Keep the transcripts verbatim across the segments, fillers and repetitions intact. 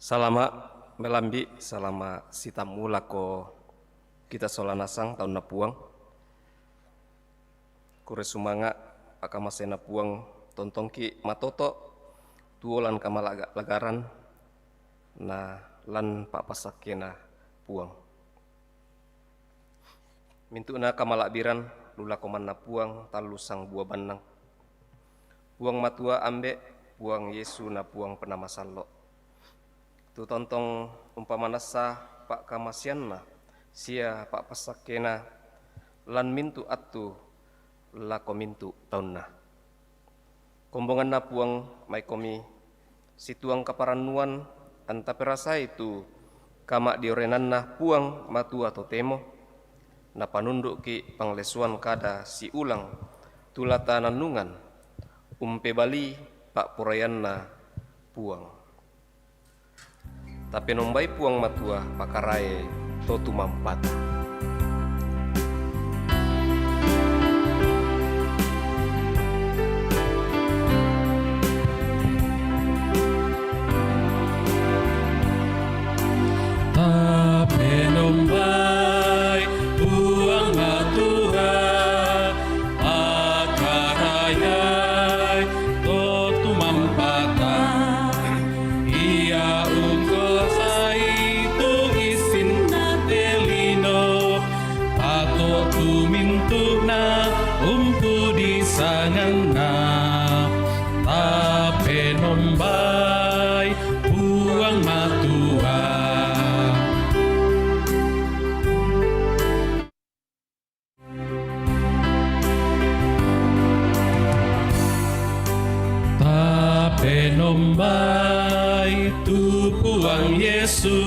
Salama' melambi', salama' sitammu lako kita sola nasang taunna Puang. Kure sumanga' pakamasena Puang, tontongki' matoto' tuo lan kamalaga-lagaran na lan pa'pasakkena Puang. Mintu'na kamala'biran lu lako manna Puang tallu sangbua bannang. Puang Matua Ambe', Puang Yesu na Puang Penamasallo'. Tu tontong umpamanassa pa'kamasianna sia pa'pasakkena lan mintu' attu lako mintu' taunna. Kombonganna Puang maikomi situang kaparannuan, anta perasai tu kama'diorenanna Puang Matua totemo, napanundu'ki' panglesuan kada siulang tu la tanannungan, umpebalii pa'poraianna Puang. Tapenombai Puang Matua pakarae to tumampata. Tapenombai Puang Matua, pakarayai to tumampata. Ia ungkosai tu isinna te lino, pato' tu mintu'na umpudi sanganna. Tapenombai Puang Matua. Tapenombai tu Puang Yesu,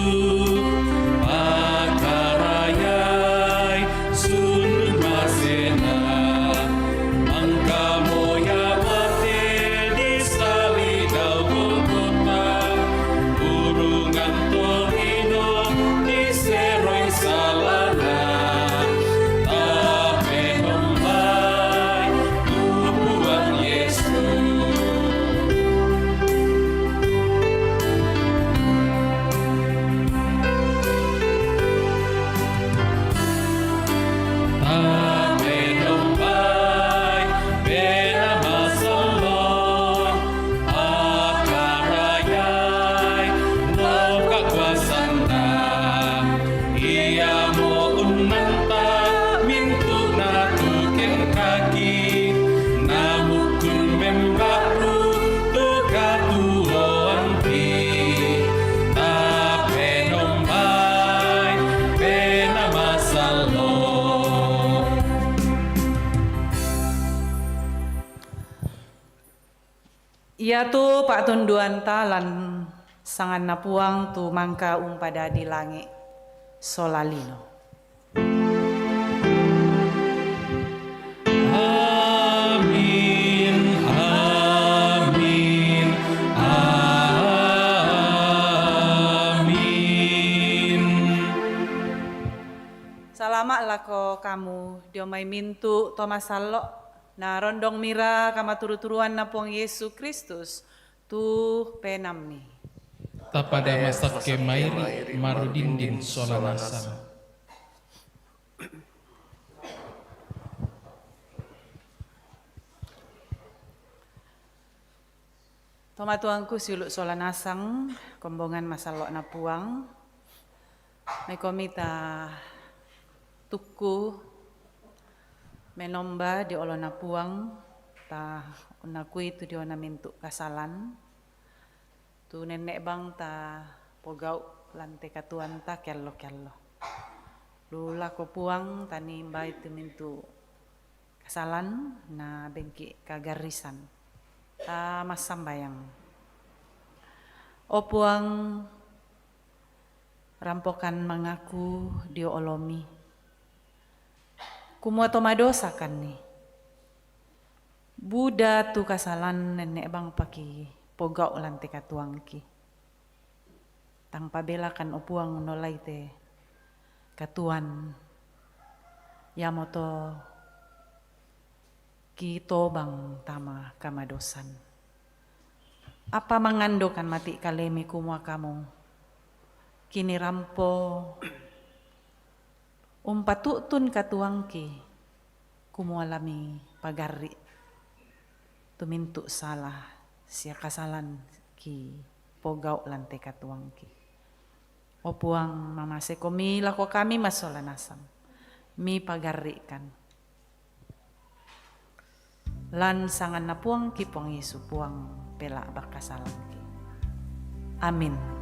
pakarayai sundun masena, mangkamo ia mate di sali dao Golgota, urungan tolino diseroi salana. Tapenombai tu Puang Yesu. Tapenombai Penamasallo', pakarayai no kakuasanna, iamo unnanta mintu'na tu kengkaki, namukkun membaru tu katuoangki. Tapenombai Penamasallo'. Iatu pa'tunduanta lan sanganna Puang tu mangka umpadadi langi' sola lino. Amin, amin, amin. Salama' lako kamu dio mai mintu' to masallo', na rondongmira kamaturu-turuanna Puang Yesu Kristus tu penammi. Tapada masakke mairi' marudindin sola nasang. Tomatuangku siulu' sola nasang, kombongan masallo'na Puang. Maikomi ta tukku menomba dio olona Puang, ta unnakui tu diona mintu' kasalan, tu nenne' bang ta pogau' lan te katuoanta kello-kello. Lu lako Puang taniimbai tu mintu' kasalan na bengki' kagarrisan. Ta massambayang. O Puang, rampokan mangaku dio olomi, kumua to madosakanni. Buda tu kasalan nenne' bang paki pogau' lan te katuoangki. Tang pabelakan, o Puang, nolai te katuoan, iamoto kitobang tama kamadosan. Apa mangandokan mati' kalemi kumua kamu Kinirampo umpatu'tun katuangki, kumua la mipagarri' tumintu' sala sia kasalan kipogau' lan te katuangki. O Puang, mamasekomi lako kami masola nasang, mipagarri'kan. Lan sanganna Puangki Puang Yesu, Puang pela'ba' kasalanki. Amin.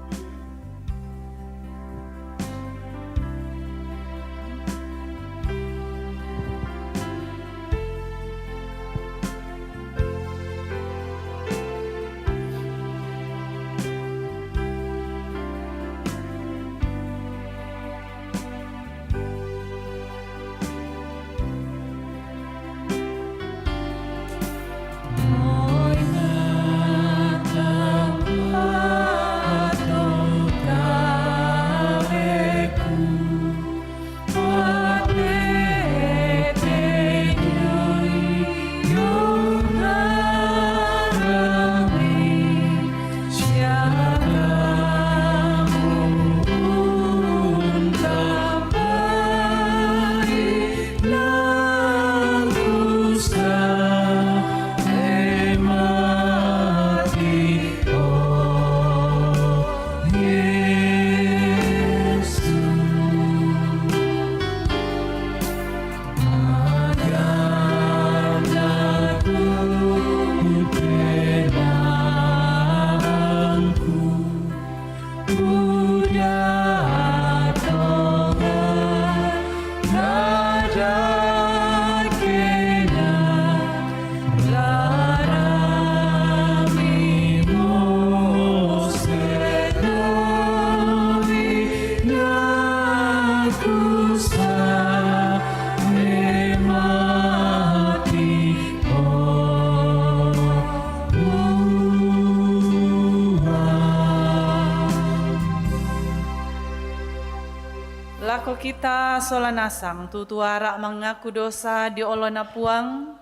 Lako kita sola nasang tu tuara' mangaku dosa dio olona Puang,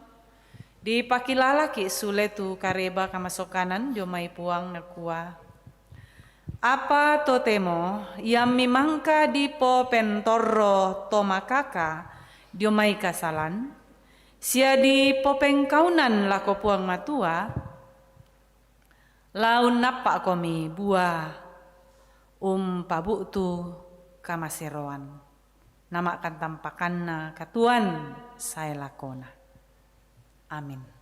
dipakilalaki' sule tu kareba kamasokanan dio mai Puang, nakua: Apa totemo iammi mangka dipopentorro to makaka dio mai kasalan, sia dipopengkaunan lako Puang Matua, la unnappa'komi bua umpabu'tu kamaseroan, nama'kantampakanna katuoan sae lakona. Amin.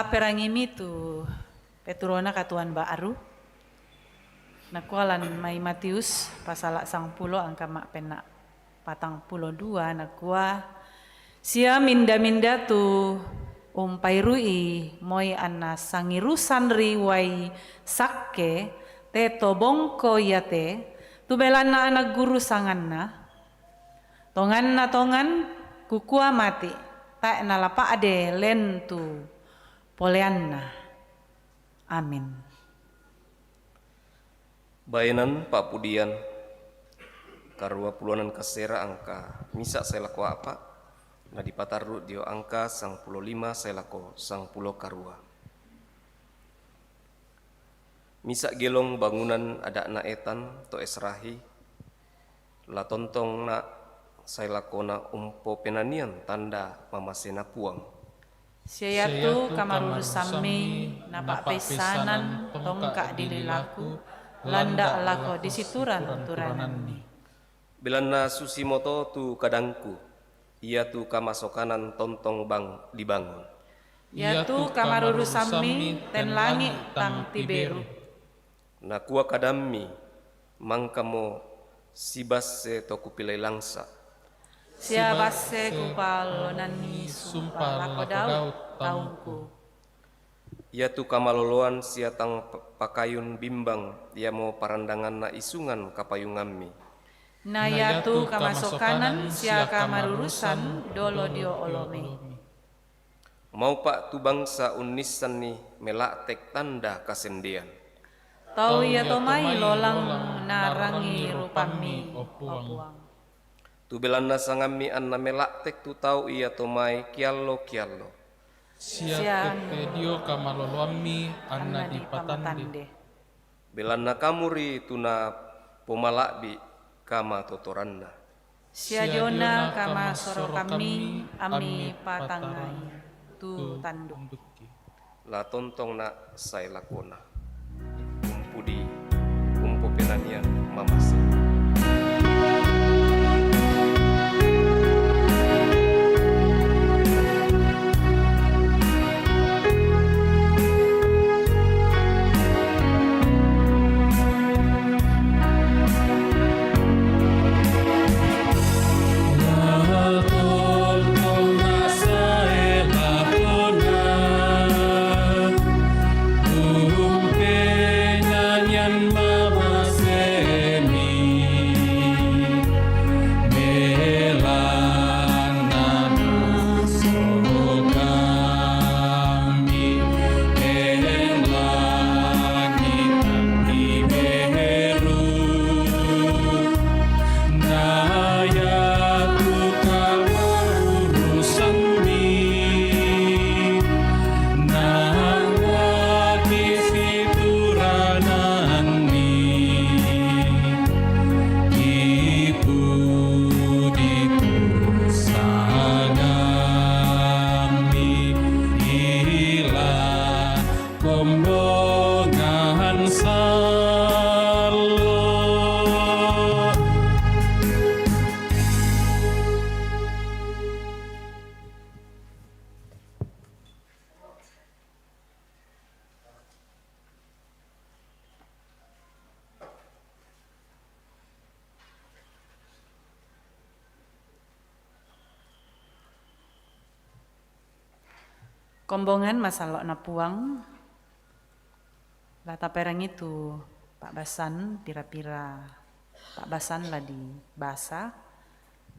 Perangimi tu peturona katuan ba'aru. Nakualan mai Matius pasala sangpulo angka ma'pena patang pulo dua, nakua, sia minda-minda tu umpairu'i moi anna sangirusan ri wai sakke, te to bongko iate, tu belanna anak guru sanganna, tonganna tongan, kukua mati, tae' nalapa'de lentu poleanna. Amin. Baenan pa'pudian, karua puluanan kasera angka misa' sae lako a'pa', na dipatarru' dio angka sangpulo lima sae lako sangpulo karua. Misa' gelong bangunan ada'na Etan to Esrahi, la tontongna' sae lakona umpopenanian tanda mamasena Puang. Sia iatu kamarurusammi napa'peissanan tongka' di lilaku, landa' lako disituran-turananmi. Belanna susimoto tu kadangku, iatu kamasokanan tontong bang dibangun. Iatu kamarurusammi ten langi' tang tiberu. Nakua kadammi, mangkamo sibasse to kupilei langsa'. Sia basse kupalonanni sumpa lako Daud taungku. Iatu kamaloloan sia tang p-, pakayun bimbang, iamo parandanganna isungan kapayungammi. Na iatu kamasokanan sia kamarurusan dolo dio olomi. Maupa' tu bangsa unnissanni mela'tek tanda kasendean. Tau ia to mai lolang narangi rupammi, o Puang. Tu belanna sangammi anna mela'tek tu tau ia to mai kiallo-kiallo. Sia tette dio kamaloloammi anna dipatande. Belanna kamuri tu napomala'bi' kamatotoranna. Sia diona kamasorokammi ammi patangngai tu tandukki. La tontongna' sae lakona. Umpudi, umpopenanian mamase. Kombongan masallo'na Puang, la taperangi tu pa'basan, pira-pira pa'basan la dibasa,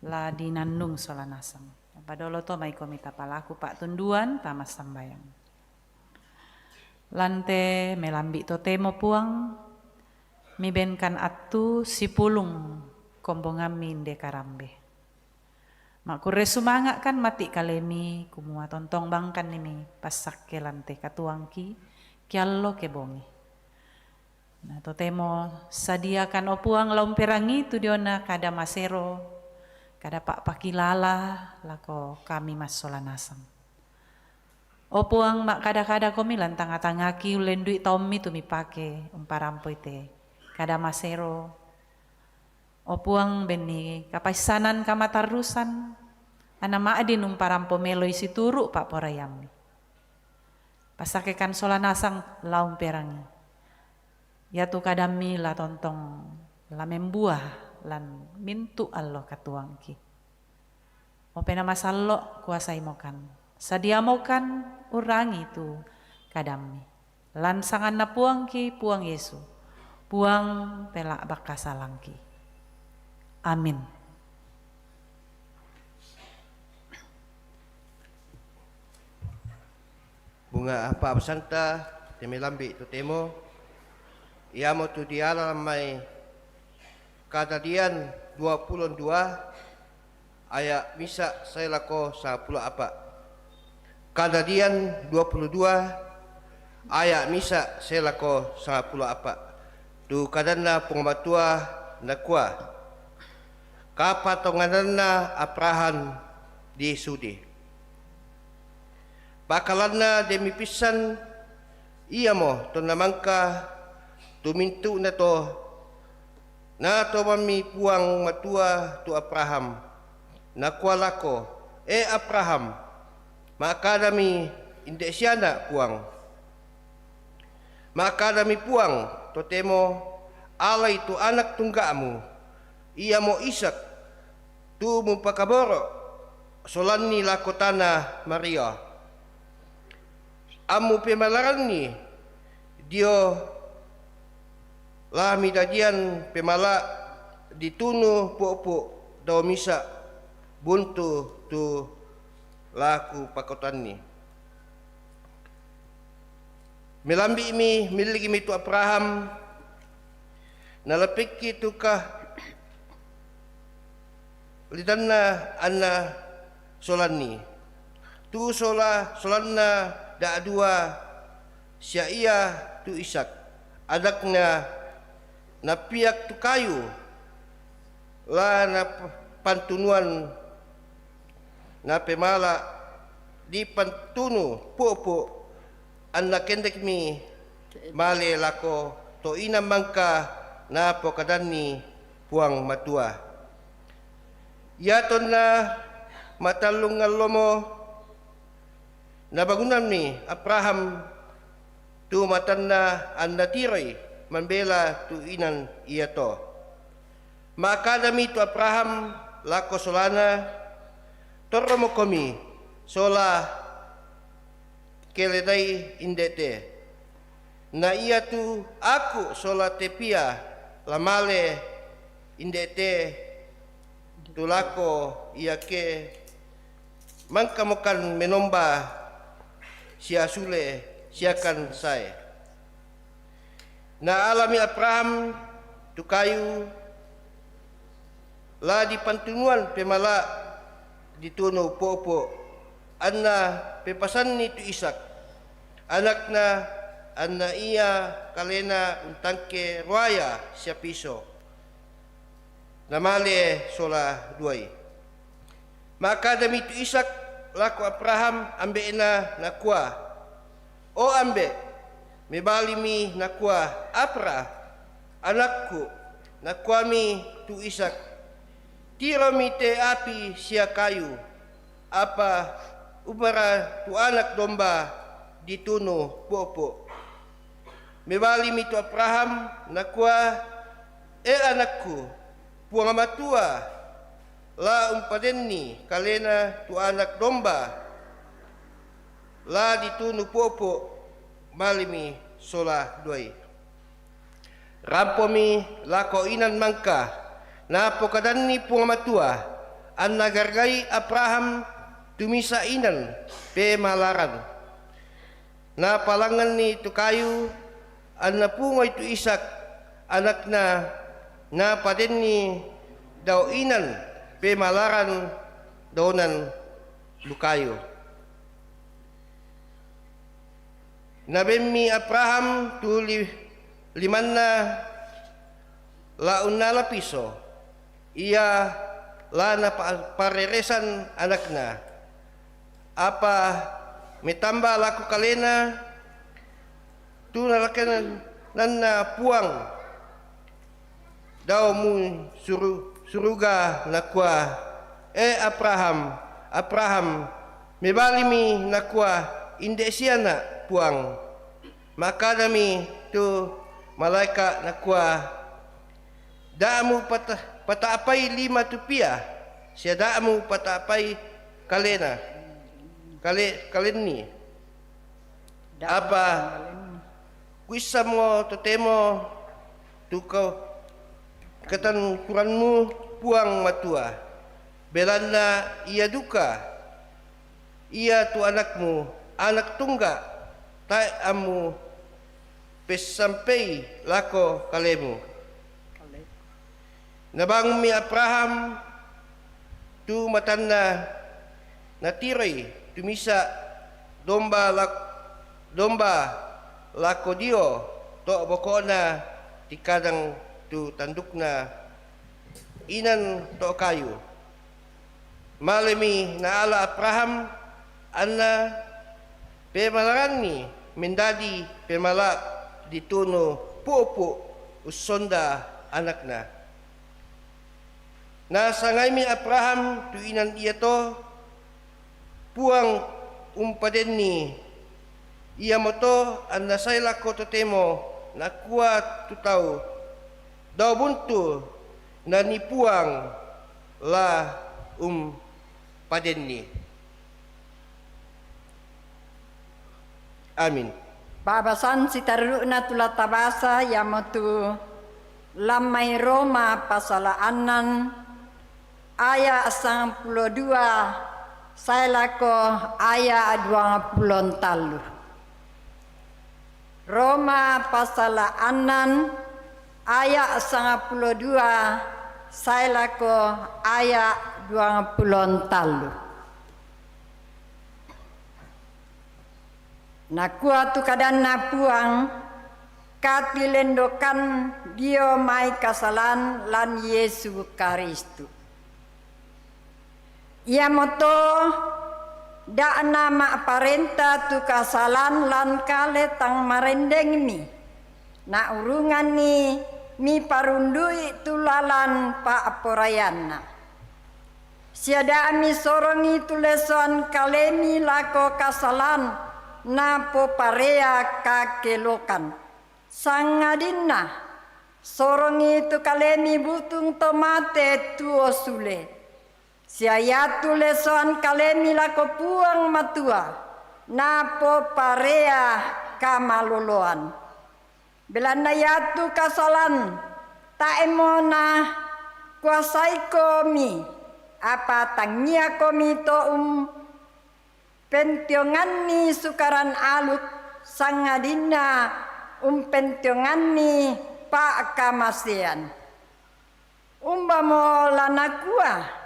la dinannung sola nasang. Padolo to maikomi tapalaku pa'tunduan tama sambayang. Lante melambi' totemo Puang, mibenkan attu sipulung kombongammi inde karambe. Ma'kurre sumanga'kan mati' kalemi, kumua tontong bangkannimi passakke lante katuoangki, kiallo ke bongi. Na totemo sadiakan, o Puang, la umperangi tu diona kada masero, kada pa'pakilala lako kami massola nasang. O Puang, ma'kada-kada komi lan tangnga-tangngaki, ullendui taummi tu mipake umparampoi te kada masero. O Puang, benni kapaissanan kamatarrusan, anna ma'din umparampo meloi situru' pa'poraiammi. Pasakekan sola nasang la umperangi. Iatu kadammi la tontong la membuah lan mintu' allo katuoangki. O Penaa Masallo', kuasaimokan. Sadiamokan urrangi tu kadammi. Lan sanganNa Puangki, Puang Yesu, Puang pela' bakasalangki. Amin. Bunga apa absanta te melambi' totemo, iamotu diala mai Kadadian duappulo dua aya' misa' sae lako sangpulo a'pa'. Kadadian duappulo dua aya' misa' sae lako sangpulo a'pa'. Tu kadanNa Puang Matua, nakua, Kapatongananna Abraham di Sudi. Pakalanna demi pissan, iamo tonna mangka tu mintu'nato, natomammi Puang Matua tu Abraham, nakua lako, E Abraham, ma'kadami, Inde' siana', Puang. Ma'kadami Puang, Totemo, alai tu anak tungga'mu, iamo Ishak, tu mupakaboro' solanni lako tana mario, ammupemalaranni dio la midadian pemala' ditunu po'po' dao misa' buntu tu la kupakotanni. Melambi'mi, millikmi tu Abraham, naleppekki tu ka- lidanna anna solanni. Tu sola-, solanna da'dua sia ia tu Ishak, anakna, napiak tu kayu la nap-, pantunuan napemala' dipantunu po'po', anna kendekmi male lako to inan mangka napokadanni Puang Matua. Iatonna matallung allomo nabangunanmi Abraham tu matanna anna tiroi mambela tu inan iato. Ma'kadami tu Abraham lako solana, Torromokomi sola keledai inde'te. Na iatu aku sola te pia la male inde'te tu lako iake mangkamokan menomba sia sule siakan sae. Naalami Abraham tu kayu la dipantunuan pemala' ditunu po'po', anna pepasanni tu Ishak, anakna, anna ia kalena untangke ruaya sia piso. Namale sola duai. Ma'kadami tu Ishak lako Abraham ambe'na, nakua, O ambe', mebalimi nakua, Abra, anakku. Nakuami tu Ishak, Tiromi te api sia kayu, apa umbara tu anak domba ditunu po'po'. Mebalimi tu Abraham, nakua, E anakku, Puang Matua la umpadenni kalena tu anak domba la ditunu po'po'. Malimi sola duai. Rampomi lako inan mangka, napokadanni Puang Matua, anna gargai Abraham tu misa' inan pemalaran. Napalangnganni tu kayu, anna pungoi tu Ishak anakna, napadenni dao inan pemalaran daonan lu kayu. Nabenmi Abraham tu li-, limanna la unnala piso, ia la napa-, pareresan anakna. Apa metamba lako kalena tu nalakenanna Puang dao mu suru-, suruga, nakua, E Abraham, Abraham. Mebalimi nakua, Inde' siana', Puang. Ma'kadami tu malaika' nakua, "Da'a mupata-, pata'apai lima tu pia, sia da'a mupata'apai kalena, kale-, kalenni. Apa kuissamo totemo tu ka-, katankuranmu, Puang Matua, belanna ia duka, ia tu anakmu, anak tungga', tae' ammu pessampei lako kalemu." Nabangummi Abraham tu matanna, natiroi tu misa' domba lak-, domba lako dio to' boko'na tikadang tu tandukna inan to' kayu. Malemi naala Abraham anna pemalaranni mendadi pemala' ditunu pu'pu' ussonda anakna. Nasangaimi Abraham tu inan iato, Puang umpadenni, iamoto anna sae lako totemo nakua tu tau, "Dao buntu, nani Puang la umpadenni." Amin. Pa'basang sitarru'na tu la tabasa iamotu lammai Roma pasala annan aya' sangpulo dua sae lako aya' duangpulo tallu. Roma pasala annan aya' sangpulo dua sae lako aya' duangpulo tallu. Nakua tu kadanNa Puang, "Katilendokan dio mai kasalan lan Yesu Karistu." Iamoto da'na ma'parenta tu kasalan lan kale tang marendengmi, naurunganni miparundui tu lalan pa'poraianna. Sia da'mi sorongi tu lesoan kalemi lako kasalan napoparea kakelokan, sangadinna sorongi tu kalemi butung to mate tuo sule. Sia iatu lesoan kalemi lako Puang Matua napoparea kamaloloan. Belanna iatu kasalan tae'mo nakuasaikomi, apa tangiakomi to umpentionganni sukaran aluk, sangadinna umpentionganni pa'kamasean. Umbamo la nakua,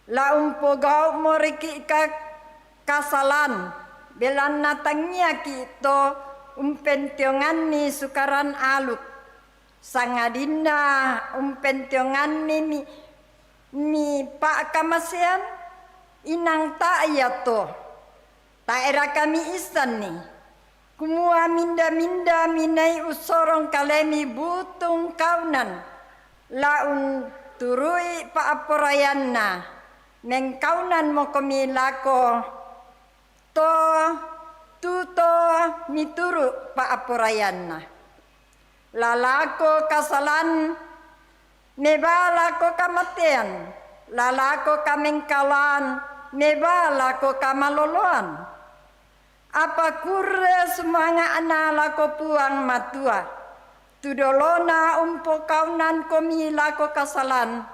"La umpogau'mo riki' ka-, kasalan, belanna tangiaki' to umpentionganni sukaran aluk, sangadinna umpentionganni mi, mi pa'kamasean? Inang ta' iato. Tae'raka miissanni, kumua minda-minda minai ussorong kalemi butung kaunan la unturu'i pa'poraianna, mengkaunanmokomi lako to, tu to mituru' pa'poraianna. La lako kasalan mebaa lako kamatean, la lako kamengkalan mebaa lako kamaloloan. Apa kurre sumanga'na lako Puang Matua, tu dolona umpokaunankomi lako kasalan,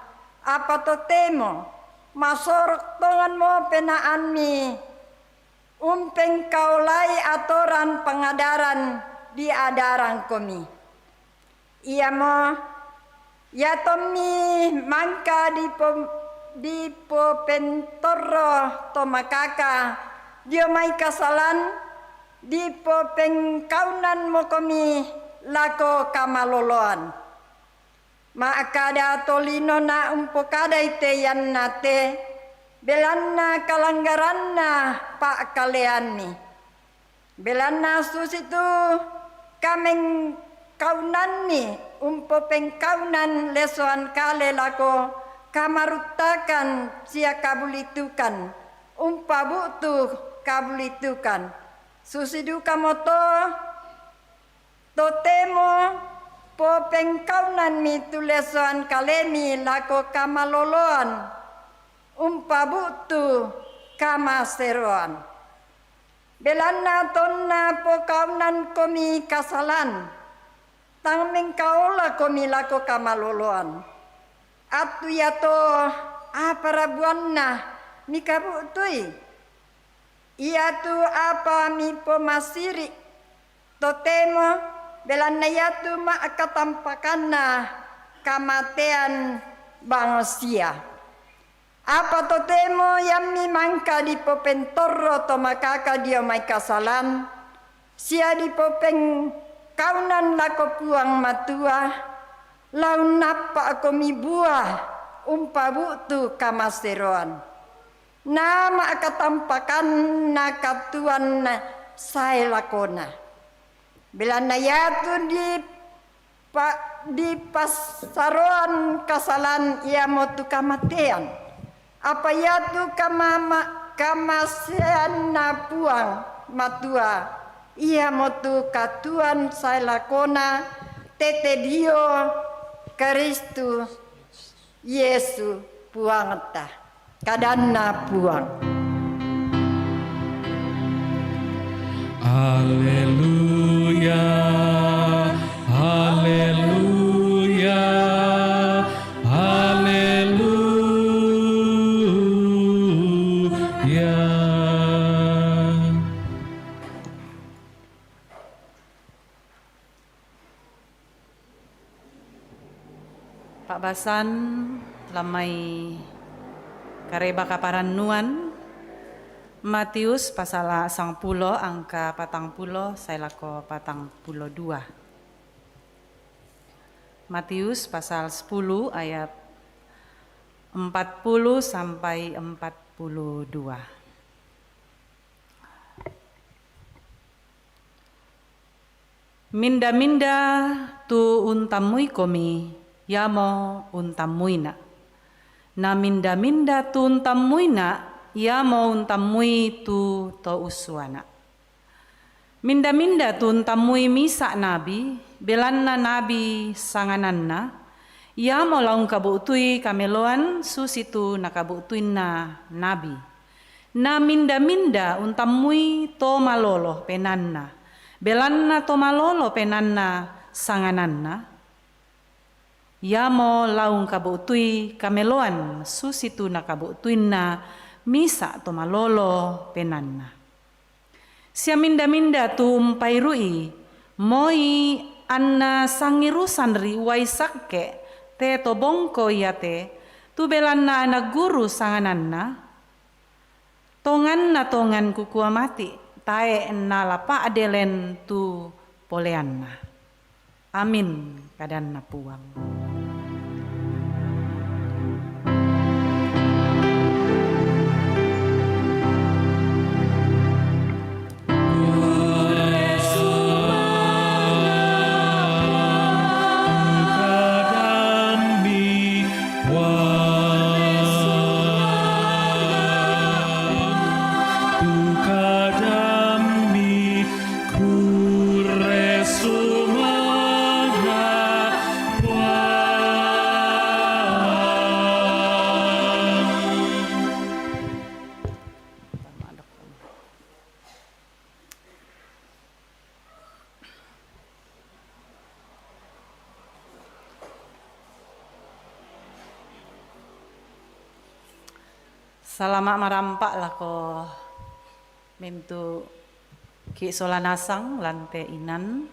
apa totemo masorok tonganmo penaammi umpengkaolai atoran pangadaran diadarangkomi. Iamo, ia tommi mangka dipo-, dipopentorro to makaka dio mai kasalan, dipopengkaunanmokomi lako kamaloloan. Ma'kada tolino na umpokadai te iannate, belanna kalanggaranna pa'kaleanni. Belanna susitu kamengkaunanni umpopengkaunan lesoan kale lako kamaruttakan sia kabulitukan, umpabu'tu kabulitukan. Susi dukamoto, totemo popengkaunanmi tu lesoan kalemi lako kamaloloan, umpabu'tu kamaseroan. Belanna tonna pokaunankomi kasalan, tang mengkaolakomi lako kamaloloan. Attu iato apa rabuanna mikabu'tui? Iatu apa mipomasiri', totemo, belanna iatu ma'katampakanna kamatean bangsia. Apa totemo iammi mangka dipopentorro to makaka dio mai kasalan, sia dipopengkaunan lako Puang Matua, la unnappa'komi buah umpabu'tu kamaseroan. Na ma'katampakanna katuoan sae lakona. Belanna iatu di pa-, dipassaroan kasalan iamotu kamatean. Apa iatu kamama-, kamaseanna Puang Matua, iamotu katuoan sae lakona tete dio Kristus Yesu Puangta. Kadanna Puang. Haleluya, haleluya, haleluya. Pa'basan lamai kareba kaparannuan, Matius pasal sangpulo angka patangpulo sae lako patangpulo dua. Matius pasal sepuluh ayat empat puluh sampai empat puluh dua. Minda-minda tu untammuikomi, iamo untammuina. Na minda-minda tu untammuina, iamo untammui tu to ussuana. Minda-minda tu untammui misa' nabi, belanna nabi sangananna, iamo la ungkabu'tui kameloan susitu nakabu'tuinna nabi. Na minda-minda untammui to malolo penaanna, belanna to malolo penaanna sangananna, iamo la ungkabu'tui kameloan susitu nakabu'tuinna misa' to malolo penaanna. Sia minda-minda tu umpairu'i, moi anna sangirusan ri uai sakke' te to bongko iate, tu belanna ana' guru sangananna, tonganna tongan kukua mati', tae' nala pa'delen tu poleanna. Amin, kadanna Puang. Salama' marampa' lako mintu' ki' sola nasang lan te inan.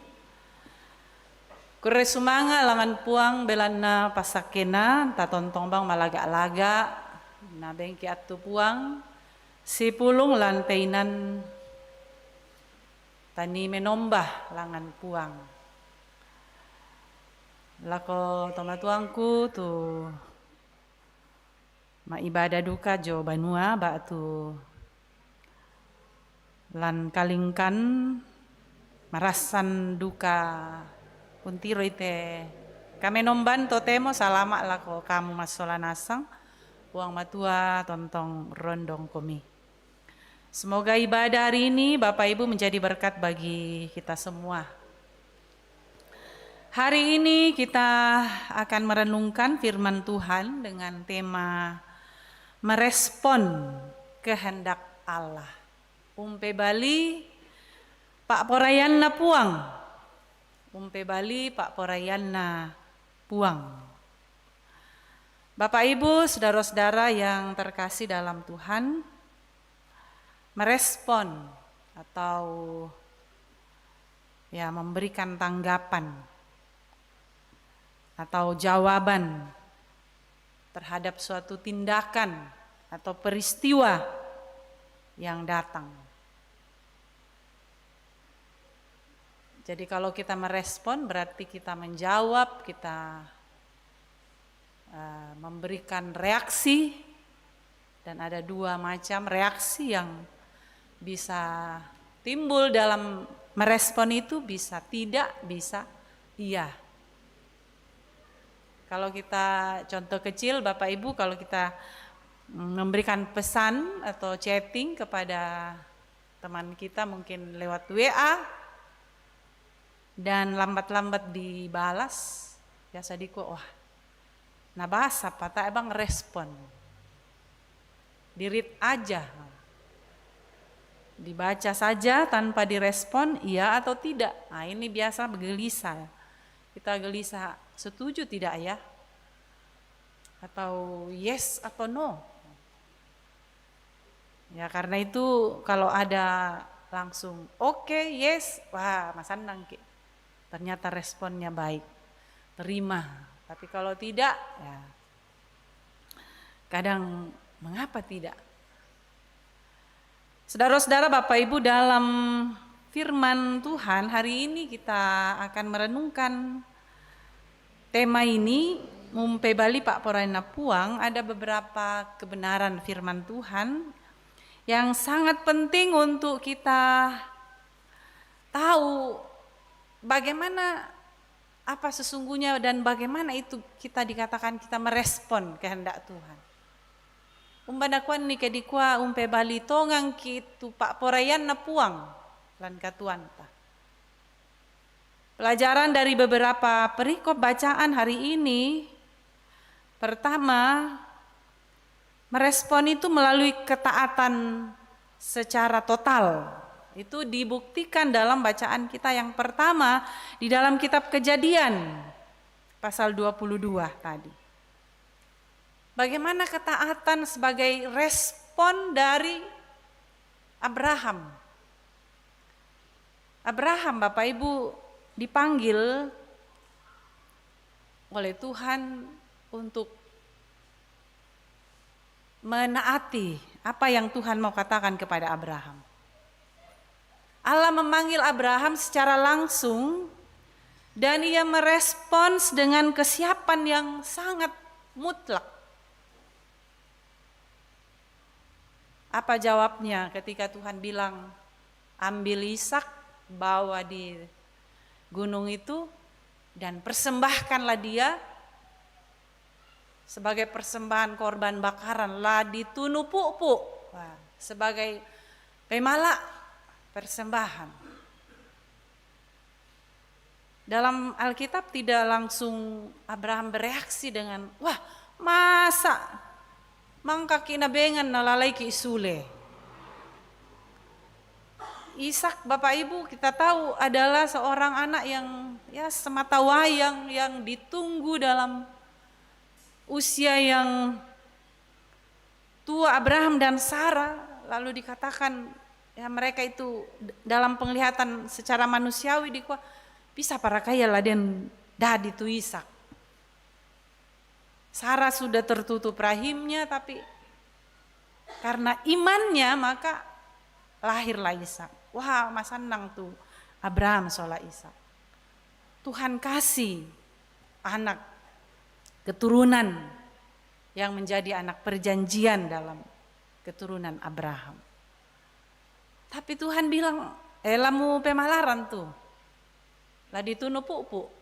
Kurre sumanga' langngan Puang belanna passakkena, tatontong bang malaga'-laga', nabengki attu Puang, sipulung lan te inan tanii menomba langngan Puang. Lako tomatuangku tu ma'ibadah duka dio banua ba'tu lan kalingkan, marassan duka untiroi te kamenomban, totemo salama' lako kamu massola nasang. Puang Matua tontong rondongkomi. Semoga ibadah hari ini Bapak Ibu menjadi berkat bagi kita semua. Hari ini kita akan merenungkan firman Tuhan dengan tema merespon kehendak Allah. Umpe bali pa'poraianna Puang. Umpe bali pa'poraianna Puang. Bapak Ibu, saudara-saudara yang terkasih dalam Tuhan, merespon atau ya memberikan tanggapan atau jawaban terhadap suatu tindakan atau peristiwa yang datang. Jadi kalau kita merespon berarti kita menjawab, kita uh, memberikan reaksi, dan ada dua macam reaksi yang bisa timbul dalam merespon itu, bisa tidak, bisa iya. Kalau kita contoh kecil, Bapak Ibu, kalau kita memberikan pesan atau chatting kepada teman kita mungkin lewat W A dan lambat-lambat dibalas, biasa dikua, wah, nabasa pata abang respon. Dirit aja. Dibaca saja tanpa direspon, iya atau tidak. Nah, ini biasa gelisah. Kita gelisah, setuju tidak ya? Atau yes atau no? Ya, karena itu kalau ada langsung oke, yes, wah, masannang ki. Ternyata responnya baik. Terima. Tapi kalau tidak, ya kadang mengapa tidak? Saudara-saudara, Bapak Ibu, dalam firman Tuhan hari ini kita akan merenungkan tema ini, Umpe bali pa'poraianna Puang. Ada beberapa kebenaran firman Tuhan yang sangat penting untuk kita tahu bagaimana, apa sesungguhnya dan bagaimana itu kita dikatakan kita merespon kehendak Tuhan. Umbana kuan ni ke dikua, umpe bali tongang ki tu pa'poraianna Puang lan katuoanta. Pelajaran dari beberapa perikop bacaan hari ini, pertama, merespon itu melalui ketaatan secara total. Itu dibuktikan dalam bacaan kita yang pertama di dalam kitab Kejadian pasal dua puluh dua tadi. Bagaimana ketaatan sebagai respon dari Abraham? Abraham, Bapak Ibu, dipanggil oleh Tuhan untuk menaati apa yang Tuhan mau katakan kepada Abraham. Allah memanggil Abraham secara langsung dan ia merespons dengan kesiapan yang sangat mutlak. Apa jawabnya ketika Tuhan bilang, "Ambil Ishak, bawa di gunung itu, dan persembahkanlah dia sebagai persembahan korban bakaran, la ditunu pu'pu'." Wah, sebagai pemala persembahan. Dalam Alkitab tidak langsung Abraham bereaksi dengan, "Wah, masa mangkaki nabengan nalalaiki isule?" Ishak, Bapak Ibu, kita tahu adalah seorang anak yang ya semata wayang, yang ditunggu dalam usia yang tua, Abraham dan Sarah, lalu dikatakan, ya, mereka itu d-, dalam penglihatan secara manusiawi dikua, "Bisa para kaya laden dadi tu Ishak." Sarah sudah tertutup rahimnya, tapi karena imannya maka lahirlah Ishak. Wah, masannang tu Abraham sola Ishak. Tuhan kasih anak keturunan yang menjadi anak perjanjian dalam keturunan Abraham. Tapi Tuhan bilang, "Eh, la mupemalaran tu, la ditunu pu'pu'."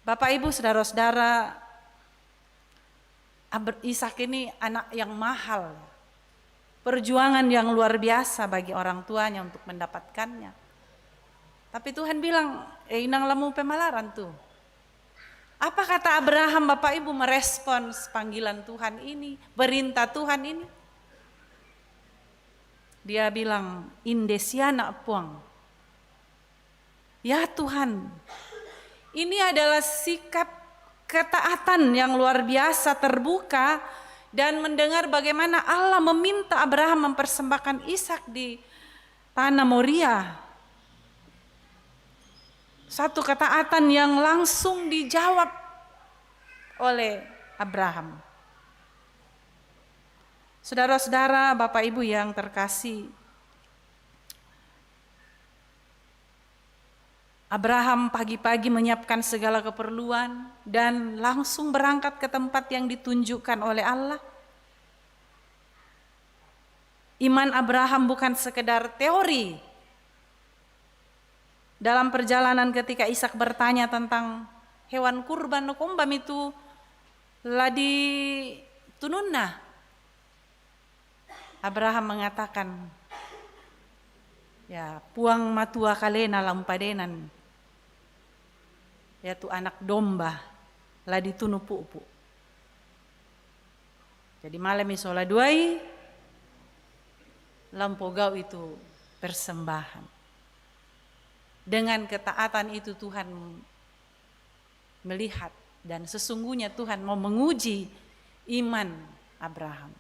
Bapak Ibu, saudara-saudara, Abr-, Ishak ini anak yang mahal. Perjuangan yang luar biasa bagi orang tuanya untuk mendapatkannya. Tapi Tuhan bilang, "Eh, inang lamu pemalaran tuh." Apa kata Abraham, Bapak Ibu, merespons panggilan Tuhan ini, perintah Tuhan ini? Dia bilang, "Inde siana puang." Ya Tuhan, ini adalah sikap ketaatan yang luar biasa, terbuka, dan mendengar bagaimana Allah meminta Abraham mempersembahkan Ishak di tanah Moria. Satu ketaatan yang langsung dijawab oleh Abraham. Saudara-saudara, Bapak Ibu yang terkasih, Abraham pagi-pagi menyiapkan segala keperluan dan langsung berangkat ke tempat yang ditunjukkan oleh Allah. Iman Abraham bukan sekedar teori. Dalam perjalanan, ketika Ishak bertanya tentang hewan kurban, "No komba mi tu la ditununna?" Abraham mengatakan, "Ya, Puang matua kalena la umpadenan, ya, tu anak domba la ditunu pu'pu." Jadi malemi sola duai, la umpogau itu persembahan. Dengan ketaatan itu Tuhan melihat, dan sesungguhnya Tuhan mau menguji iman Abraham.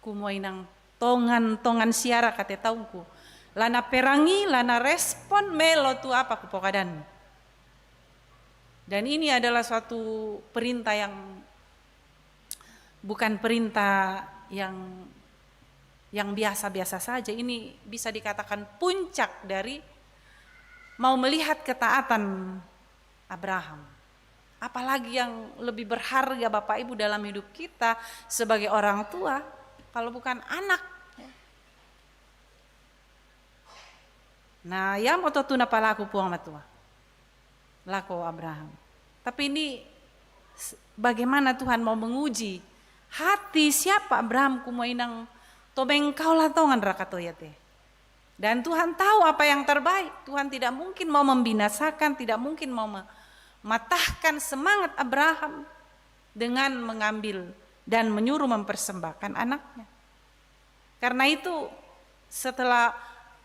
Kumua inang tongan-tongan siara kate taungku, la naperangi, la narespon melo tu apa kupokadan. Dan ini adalah suatu perintah yang bukan perintah yang yang biasa-biasa saja. Ini bisa dikatakan puncak dari mau melihat ketaatan Abraham. Apalagi yang lebih berharga, Bapak Ibu, dalam hidup kita sebagai orang tua, kalau bukan anak? Nah, ya, mau tuna palaku Puang matua lako Abraham. Tapi ini bagaimana Tuhan mau menguji hati siapa Abraham, kumua inang tobeng kau la tongan raka toya te. Dan Tuhan tahu apa yang terbaik. Tuhan tidak mungkin mau membinasakan, tidak mungkin mau mematahkan semangat Abraham dengan mengambil dan menyuruh mempersembahkan anaknya. Karena itu, setelah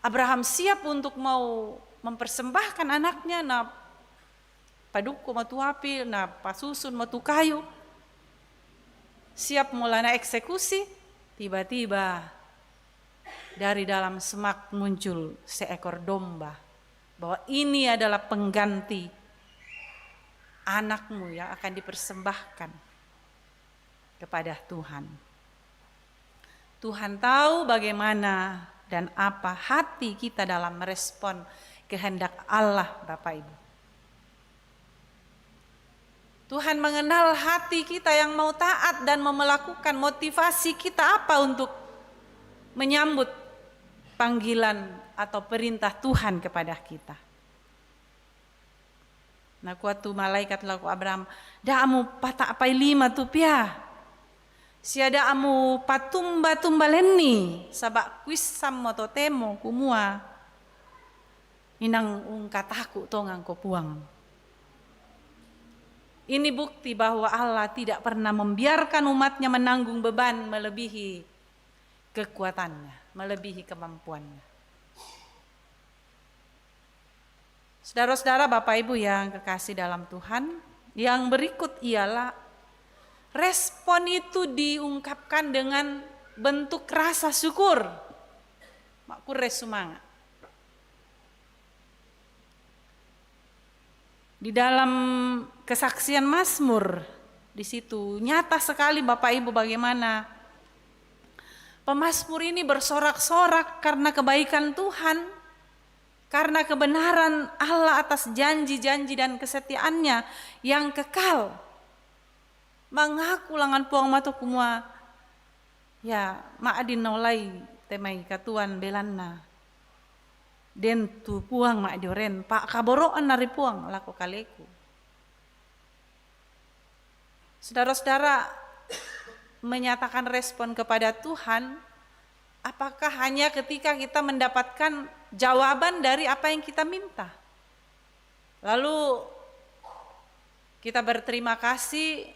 Abraham siap untuk mau mempersembahkan anaknya, na padukku mo tu api, na pasusun mo tu kayu, siap mo la naeksekusi, tiba-tiba dari dalam semak muncul seekor domba, bahwa ini adalah pengganti anakmu yang akan dipersembahkan kepada Tuhan. Tuhan tahu bagaimana dan apa hati kita dalam merespon kehendak Allah, Bapak Ibu. Tuhan mengenal hati kita yang mau taat dan mau melakukan, motivasi kita apa untuk menyambut panggilan atau perintah Tuhan kepada kita. Nakua tu malaikat lako Abraham, "Daa mu pata'pai lima tu pia, sia daa mu patumba-tumba lenni, saba' kuissan mo totemo kumua inang ungkataku' tongangko Puang." Ini bukti bahwa Allah tidak pernah membiarkan umatnya menanggung beban melebihi kekuatannya, melebihi kemampuannya. Saudara-saudara, Bapak Ibu yang kekasih dalam Tuhan, yang berikut ialah respon itu diungkapkan dengan bentuk rasa syukur. Makkurre sumanga'. Di dalam kesaksian Mazmur, di situ nyata sekali, Bapak Ibu, bagaimana pemazmur ini bersorak-sorak karena kebaikan Tuhan, karena kebenaran Allah atas janji-janji dan kesetiaan-Nya yang kekal. Mangaku langan Puang mato kumua, ya, ma'din naolai te mai katuoan belanna. Den tu Puang ma'dioren, pa'kaboro'na ri Puang lako kaleku. Saudara-saudara, menyatakan respon kepada Tuhan Apakah hanya ketika kita mendapatkan jawaban dari apa yang kita minta, lalu kita berterima kasih,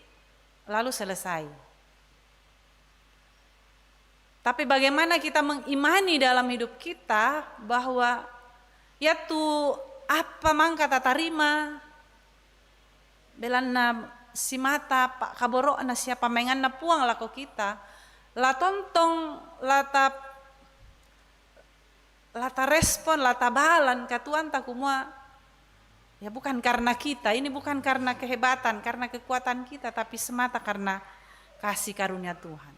lalu selesai? Tapi bagaimana kita mengimani dalam hidup kita bahwa ya tu apa mangka ta tarima, belanna si mata pa kaboro'na siapa menganna Puang lako kita, la tontong, la ta, la ta respon, la ta balan katuanta kumua, ya bukan karena kita, ini bukan karena kehebatan, karena kekuatan kita, tapi semata karena kasih karunia Tuhan.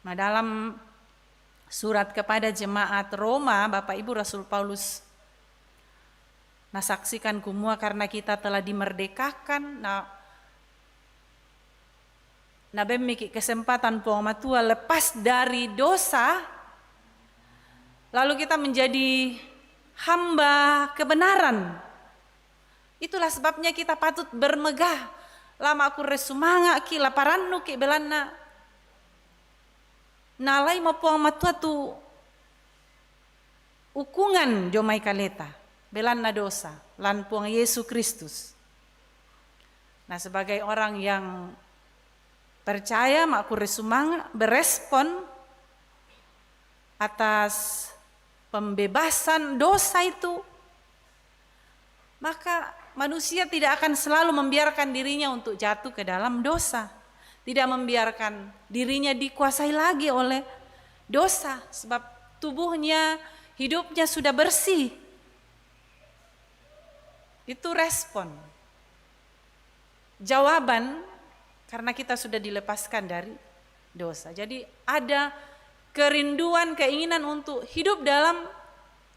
Nah, dalam surat kepada jemaat Roma, Bapak Ibu, Rasul Paulus nasaksikan kumua karena kita telah dimerdekakan, na, nabemmiki kesempatan Puang Matua lepas dari dosa, lalu kita menjadi hamba kebenaran. Itulah sebabnya kita patut bermegah. La makurre sumanga' ki, la parannu ki belanna nalai mo Puang Matua tu ukungan dio mai kaleta, belanna dosa, lan Puang Yesu Kristus. Nah, sebagai orang yang percaya, makurre sumanga' berespon atas pembebasan dosa itu, maka manusia tidak akan selalu membiarkan dirinya untuk jatuh ke dalam dosa, tidak membiarkan dirinya dikuasai lagi oleh dosa, sebab tubuhnya, hidupnya sudah bersih. Itu respon, jawaban, karena kita sudah dilepaskan dari dosa. Jadi ada kerinduan, keinginan untuk hidup dalam,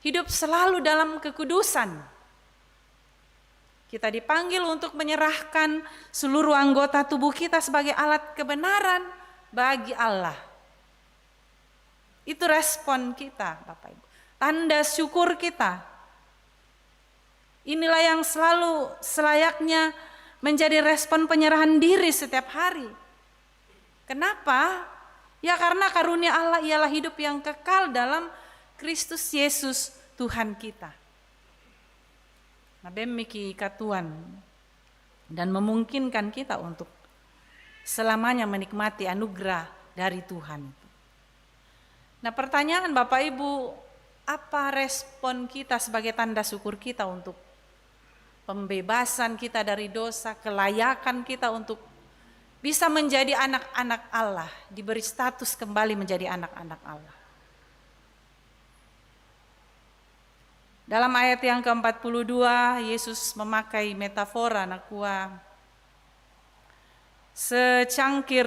hidup selalu dalam kekudusan. Kita dipanggil untuk menyerahkan seluruh anggota tubuh kita sebagai alat kebenaran bagi Allah. Itu respon kita, Bapak Ibu. Tanda syukur kita. Inilah yang selalu selayaknya menjadi respon penyerahan diri setiap hari. Kenapa? Ya, karena karunia Allah ialah hidup yang kekal dalam Kristus Yesus Tuhan kita. Nabemmiki katuoan dan memungkinkan kita untuk selamanya menikmati anugerah dari Tuhan itu. Nah, pertanyaan Bapak Ibu, apa respon kita sebagai tanda syukur kita untuk pembebasan kita dari dosa, kelayakan kita untuk bisa menjadi anak-anak Allah, diberi status kembali menjadi anak-anak Allah? Dalam ayat yang keempat puluh dua, Yesus memakai metafora, nakua, secangkir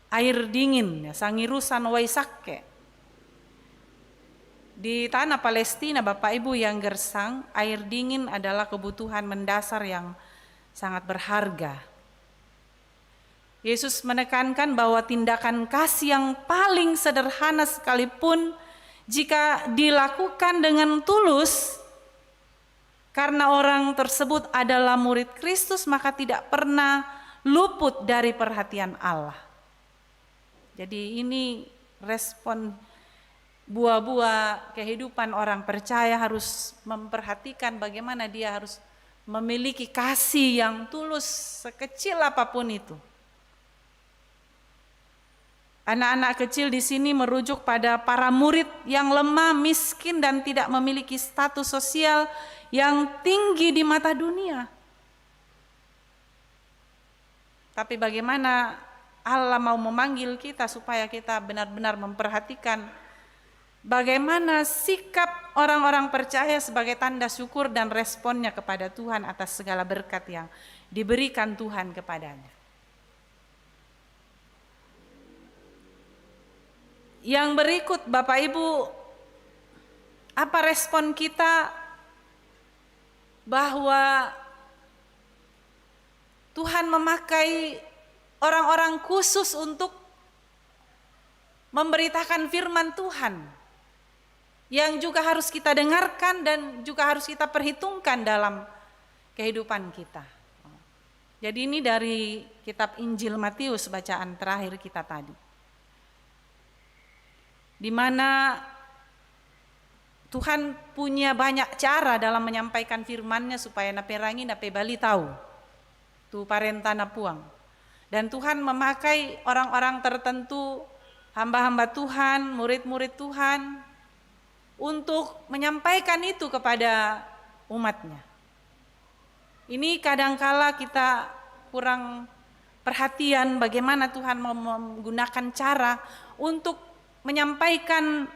air dingin, ya, sangirusan wai sakke. Di tanah Palestina, Bapak Ibu yang gersang, air dingin adalah kebutuhan mendasar yang sangat berharga. Yesus menekankan bahwa tindakan kasih yang paling sederhana sekalipun, jika dilakukan dengan tulus, karena orang tersebut adalah murid Kristus, maka tidak pernah luput dari perhatian Allah. Jadi ini respon, buah-buah kehidupan orang percaya harus memperhatikan bagaimana dia harus memiliki kasih yang tulus sekecil apapun itu. Anak-anak kecil di sini merujuk pada para murid yang lemah, miskin, dan tidak memiliki status sosial yang tinggi di mata dunia. Tapi bagaimana Allah mau memanggil kita supaya kita benar-benar memperhatikan bagaimana sikap orang-orang percaya sebagai tanda syukur dan responnya kepada Tuhan atas segala berkat yang diberikan Tuhan kepadanya. Yang berikut, Bapak Ibu, apa respon kita bahwa Tuhan memakai orang-orang khusus untuk memberitakan firman Tuhan yang juga harus kita dengarkan dan juga harus kita perhitungkan dalam kehidupan kita? Jadi ini dari kitab Injil Matius bacaan terakhir kita tadi. Di mana Tuhan punya banyak cara dalam menyampaikan firman-Nya supaya na pe rangi, na pe bali tahu tu parenta na puang. Dan Tuhan memakai orang-orang tertentu, hamba-hamba Tuhan, murid-murid Tuhan, untuk menyampaikan itu kepada umat-Nya. Ini kadangkala kita kurang perhatian bagaimana Tuhan mem-, menggunakan cara untuk menyampaikan,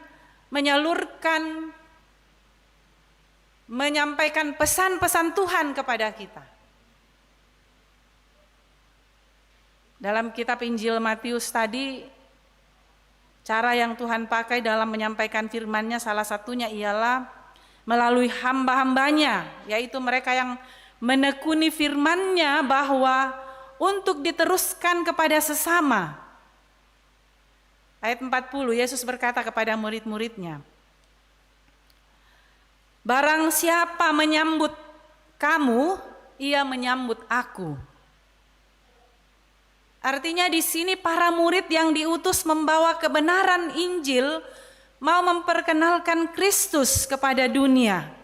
menyalurkan, menyampaikan pesan-pesan Tuhan kepada kita. Dalam kitab Injil Matius tadi, cara yang Tuhan pakai dalam menyampaikan firman-Nya salah satunya ialah melalui hamba-hamba-Nya, yaitu mereka yang menekuni firman-Nya bahwa untuk diteruskan kepada sesama. Ayat empat puluh, Yesus berkata kepada murid-murid-Nya, "Barang siapa menyambut kamu, ia menyambut Aku." Artinya di sini para murid yang diutus membawa kebenaran Injil mau memperkenalkan Kristus kepada dunia.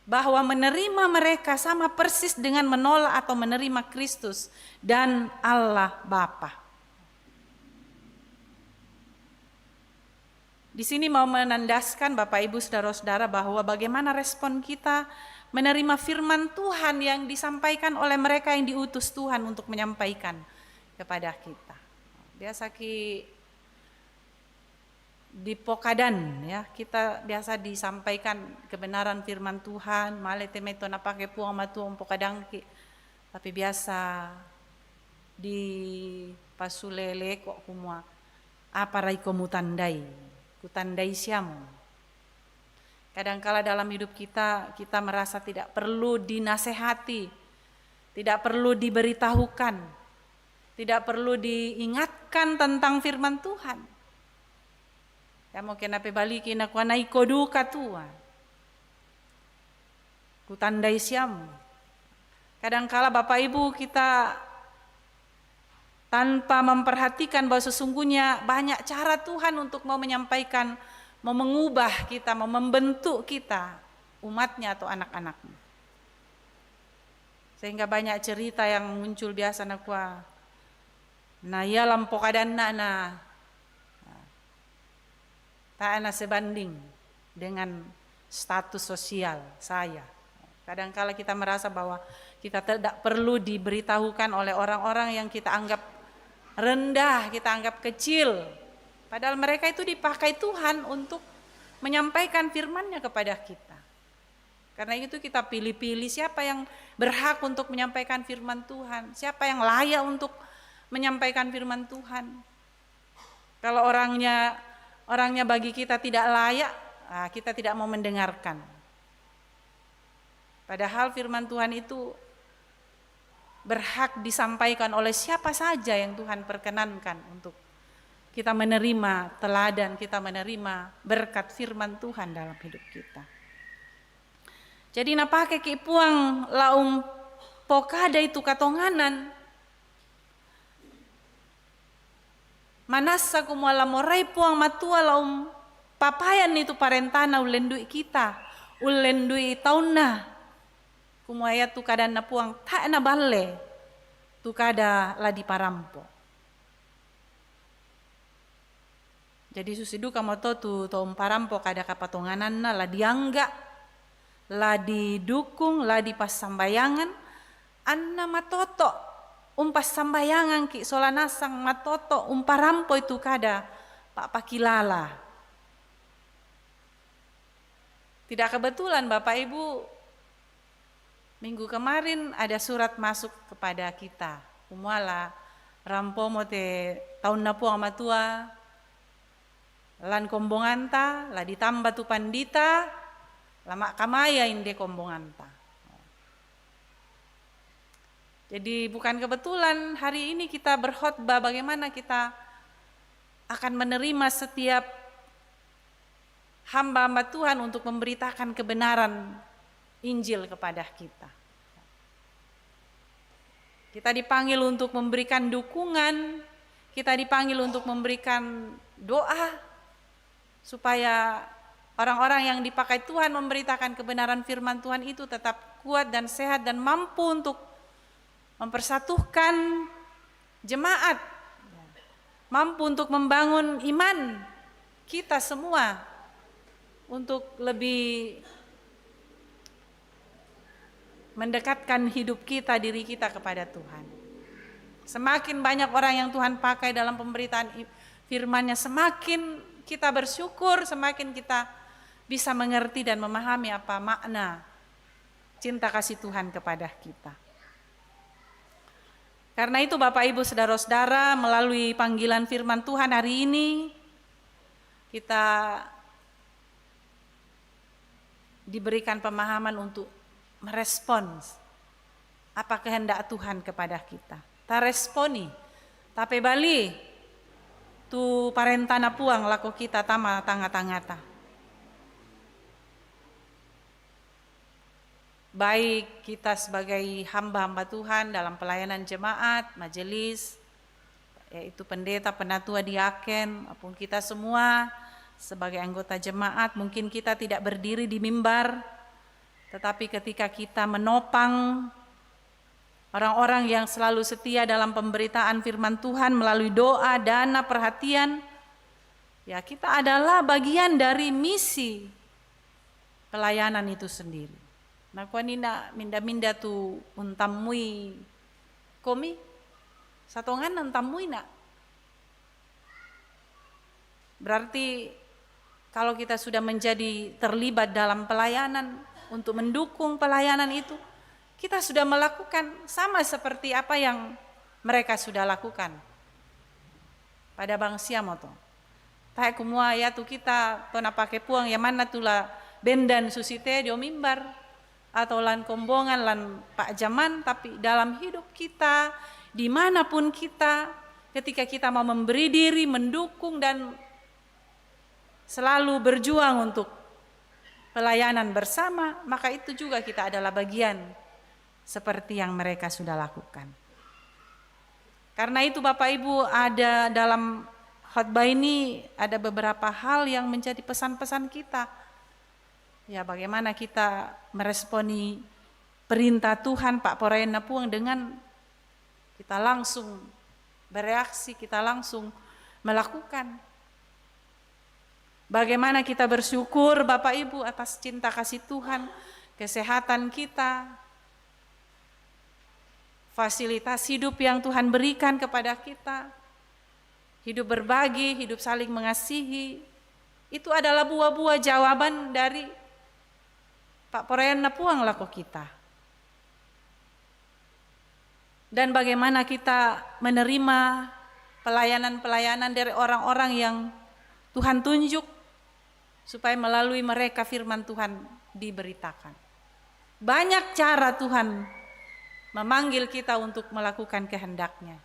Bahwa menerima mereka sama persis dengan menolak atau menerima Kristus dan Allah Bapa. Di sini mau menandaskan Bapak Ibu saudara-saudara bahwa bagaimana respon kita menerima firman Tuhan yang disampaikan oleh mereka yang diutus Tuhan untuk menyampaikan kepada kita. Biasa ki di pokadan, ya, kita biasa disampaikan kebenaran firman Tuhan, male te mai tona pake Puang Matua pokadan ki. Tapi biasa di pasulele ko kumua, "Apa rai ko mutandai? Kutandai siamu." Kadangkala dalam hidup kita, kita merasa tidak perlu dinasehati, tidak perlu diberitahukan, tidak perlu diingatkan tentang firman Tuhan. Ya, mo kena pe baliki na kua nai ko duka tua. Kutandai siamu. Kadangkala Bapak Ibu kita tanpa memperhatikan bahwa sesungguhnya banyak cara Tuhan untuk mau menyampaikan, mau mengubah kita, mau membentuk kita, umat-Nya atau anak-anak-Nya. Sehingga banyak cerita yang muncul biasa na kua, na ia lam pokadanna na, na, tak na sebanding dengan status sosial saya. Kadangkala kita merasa bahwa kita tidak perlu diberitahukan oleh orang-orang yang kita anggap rendah, kita anggap kecil. Padahal mereka itu dipakai Tuhan untuk menyampaikan firman-Nya kepada kita. Karena itu kita pilih-pilih siapa yang berhak untuk menyampaikan firman Tuhan, siapa yang layak untuk menyampaikan firman Tuhan. Kalau orangnya, orangnya bagi kita tidak layak, ah, kita tidak mau mendengarkan. Padahal firman Tuhan itu berhak disampaikan oleh siapa saja yang Tuhan perkenankan untuk kita menerima teladan, kita menerima berkat firman Tuhan dalam hidup kita. Jadi na pake ki Puang laum pokada itu katonganan, manasa kumua la morai Puang Matua laum papayan itu parentana ulendui kita, ulendui taunna. Kumua ia tu kadanna Puang tak na balle tu kada la diparampo. Jadi susi duka mo to tu, tu umparampo kada kapatongananna la diangga, la didukung, la dipassambayangan, anna matoto umpassambayangan ki sola nasang matoto umparampo itu kada papakilala. Tidak kebetulan Bapak Ibu, minggu kemarin ada surat masuk kepada kita. Kumua la rampo mo te taunna Puang Matua, lan kombonganta, la ditamba tu pandita, la makkamaya inde kombonganta. Jadi bukan kebetulan hari ini kita berkhotbah bagaimana kita akan menerima setiap hamba-hamba Tuhan untuk memberitakan kebenaran Injil kepada kita. Kita dipanggil untuk memberikan dukungan, kita dipanggil untuk memberikan doa, supaya orang-orang yang dipakai Tuhan memberitakan kebenaran firman Tuhan itu tetap kuat dan sehat dan mampu untuk mempersatukan jemaat, mampu untuk membangun iman kita semua untuk lebih mendekatkan hidup kita, diri kita kepada Tuhan. Semakin banyak orang yang Tuhan pakai dalam pemberitaan i-, firman-Nya, semakin kita bersyukur, semakin kita bisa mengerti dan memahami apa makna cinta kasih Tuhan kepada kita. Karena itu, Bapak, Ibu, saudara-saudara, melalui panggilan firman Tuhan hari ini, kita diberikan pemahaman untuk merespons apa kehendak Tuhan kepada kita. Ta responi, ta pebali tu parenta napuang lako kita tama tanga-tangata. Baik kita sebagai hamba-hamba Tuhan dalam pelayanan jemaat, majelis, yaitu pendeta, penatua, diaken, maupun kita semua sebagai anggota jemaat, mungkin kita tidak berdiri di mimbar, tetapi ketika kita menopang orang-orang yang selalu setia dalam pemberitaan firman Tuhan melalui doa, dana, perhatian, ya, kita adalah bagian dari misi pelayanan itu sendiri. Na kuanina minda-minda tu untammui komi, satonganna untammui na. Berarti kalau kita sudah menjadi terlibat dalam pelayanan, untuk mendukung pelayanan itu, kita sudah melakukan sama seperti apa yang mereka sudah lakukan pada bangsia moto. Tae kumua ya tu kita tona pake puang ya manna tula bendan susite dio mimbar atau lan kombongan, lan pa'jaman, tapi dalam hidup kita, dimanapun kita, ketika kita mau memberi diri, mendukung, dan selalu berjuang untuk pelayanan bersama, maka itu juga kita adalah bagian seperti yang mereka sudah lakukan. Karena itu, Bapak Ibu, ada dalam khotbah ini ada beberapa hal yang menjadi pesan-pesan kita. Ya, bagaimana kita meresponi perintah Tuhan, pa'poraian napuang, dengan kita langsung bereaksi, kita langsung melakukan. Bagaimana kita bersyukur, Bapak Ibu, atas cinta kasih Tuhan, kesehatan kita, fasilitas hidup yang Tuhan berikan kepada kita, hidup berbagi, hidup saling mengasihi, itu adalah buah-buah jawaban dari pa'poraian napuang lako kita. Dan bagaimana kita menerima pelayanan-pelayanan dari orang-orang yang Tuhan tunjuk, supaya melalui mereka firman Tuhan diberitakan. Banyak cara Tuhan memanggil kita untuk melakukan kehendak-Nya.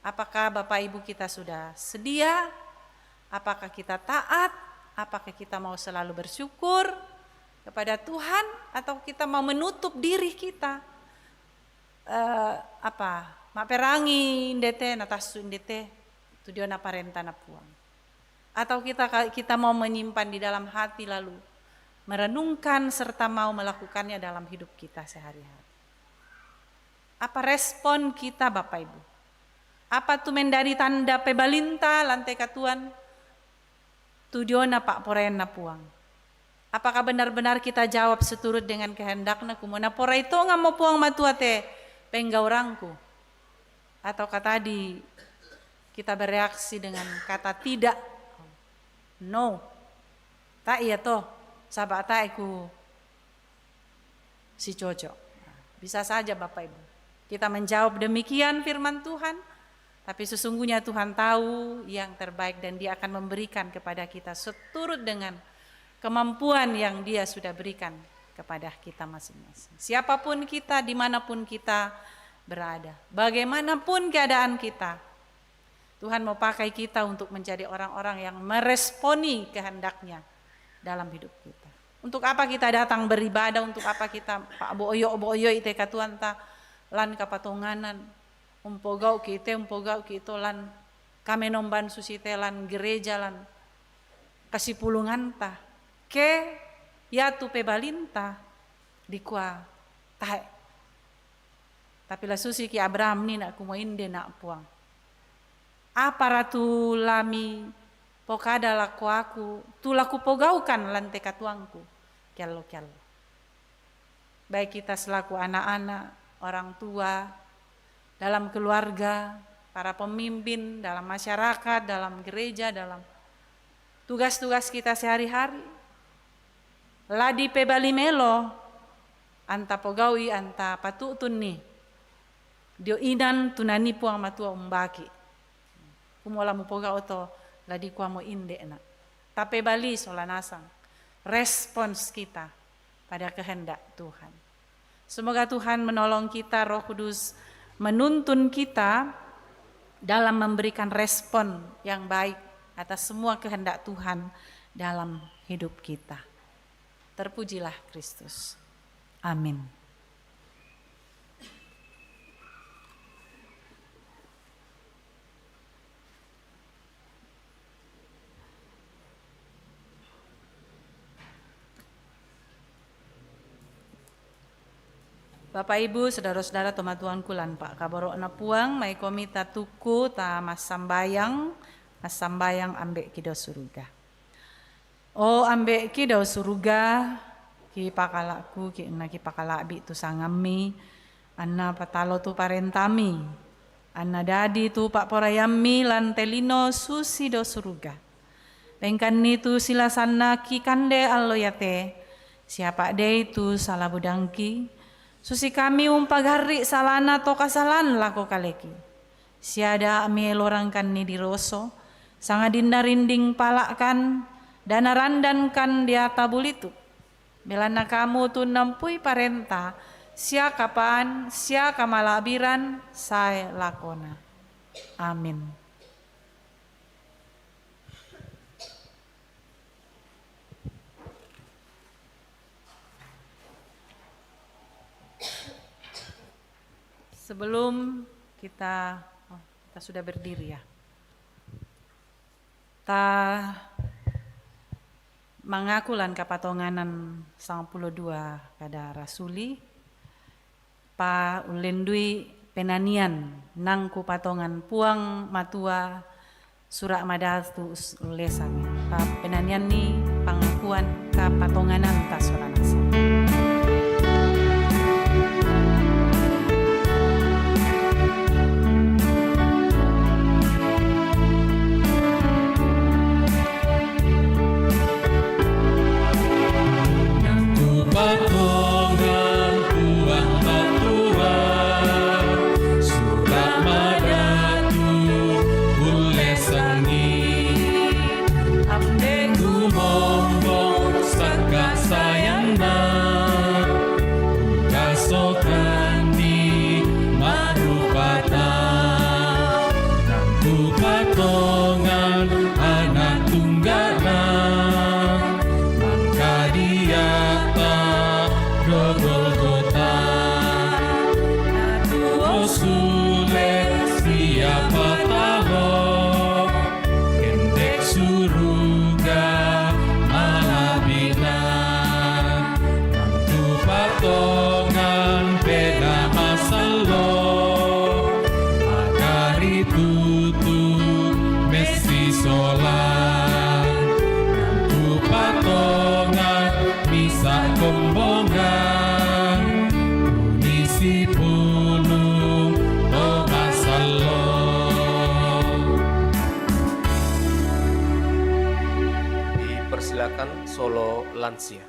Apakah Bapak Ibu kita sudah sedia? Apakah kita taat? Apakah kita mau selalu bersyukur kepada Tuhan? Atau kita mau menutup diri kita? Eh, apa? Maperangi ndete, natassu ndete, tu diona parenta napuang. Atau kita, kita mau menyimpan di dalam hati lalu merenungkan serta mau melakukannya dalam hidup kita sehari-hari. Apa respon kita, Bapak Ibu? Apa tu mendadi tanda pebalinta lan te katuoan tu diona pa'poraian napuang? Apakah benar-benar kita jawab seturut dengan kehendak-Na, kumua, "Naporai tongammo Puang Matua te penggaurangku"? Atau kata di kita bereaksi dengan kata tidak. No. Tae ia to, saba' tae ku si cocok. Bisa saja Bapak Ibu, kita menjawab demikian firman Tuhan, tapi sesungguhnya Tuhan tahu yang terbaik dan Dia akan memberikan kepada kita seturut dengan kemampuan yang Dia sudah berikan kepada kita masing-masing. Siapapun kita, dimanapun kita berada, bagaimanapun keadaan kita, Tuhan mau pakai kita untuk menjadi orang-orang yang meresponi kehendak-Nya dalam hidup kita. Untuk apa kita datang beribadah? Untuk apa kita pa'boyo-boyo i te katuoanta? lan kapatonganan, umpogau' kite, umpogau' kito lan kamenomban susite, lan gereja, lan kasipulunganta. Ke yatu pebalinta, dikua tae'. Tapi la susi ki Abraham ni, na' kumoinde na' Puang. Apara tu la mipokada lako aku, tu la kupogaukan lan te katuangku, kiallo-kiallo. Baik kita selaku anak-anak, orang tua, dalam keluarga, para pemimpin, dalam masyarakat, dalam gereja, dalam tugas-tugas kita sehari-hari, la dipebali melo, anta pogau'i, anta patu'tunni dio inan tu nani Puang Matua umbaki. Kumola mupogau' to, la dikua moinde na'. Tapebali sola nasang respons kita pada kehendak Tuhan. Semoga Tuhan menolong kita, Roh Kudus menuntun kita dalam memberikan respon yang baik atas semua kehendak Tuhan dalam hidup kita. Terpujilah Kristus. Amin. Bapak, Ibu, saudara-saudara, tomatuangku lan pakaboro'na Puang, mai komi tatuku ta massambayang, massambayang Ambe'ki do suruga. O Ambe'ki do suruga, kipakala'ku, ki-, na kipakala'bi' tu sangammi, anna patalo tu parentami, anna dadi tu pa'poraiammi lan te lino susi do suruga. Bengkanni tu silasanna kikande allo iate, sia pa'dei tu sala budangki, susi kami umpagarri' salana to kasalaan lako kaleki. Sia da' mielorangkanni diroso, sangadinna rinding pala'kan, da' narandankan diata bulitu'. Belanna kamu tu nampui parenta, sia kapaan, sia kamala'biran, sae lakona. Amin. Sebelum kita, oh, kita sudah berdiri, ya. Ta mangaku lan kapatonganan sangpulo dua kada rasuli, pa ullendui penanian nangku patongan Puang Matua, Sura' Madatu ullesami. Pa penanianni pangakuan kapatongananta sola nasang. Patongan Puang Matua, Sura' Madatu ullessangi. Ambe' gumombong sangka sayanna, kasokanni marupata, nangku patongan Ana' Tungga'na, mangkadiata do Golgota, natuo sule sia patalo, kendek suruga mala'bina, nangku patongan peda masallo, akari tutu messi sola, nangku patongan misa kombongan, tuni sipulung to masallo. Dipersilakan solo lansia.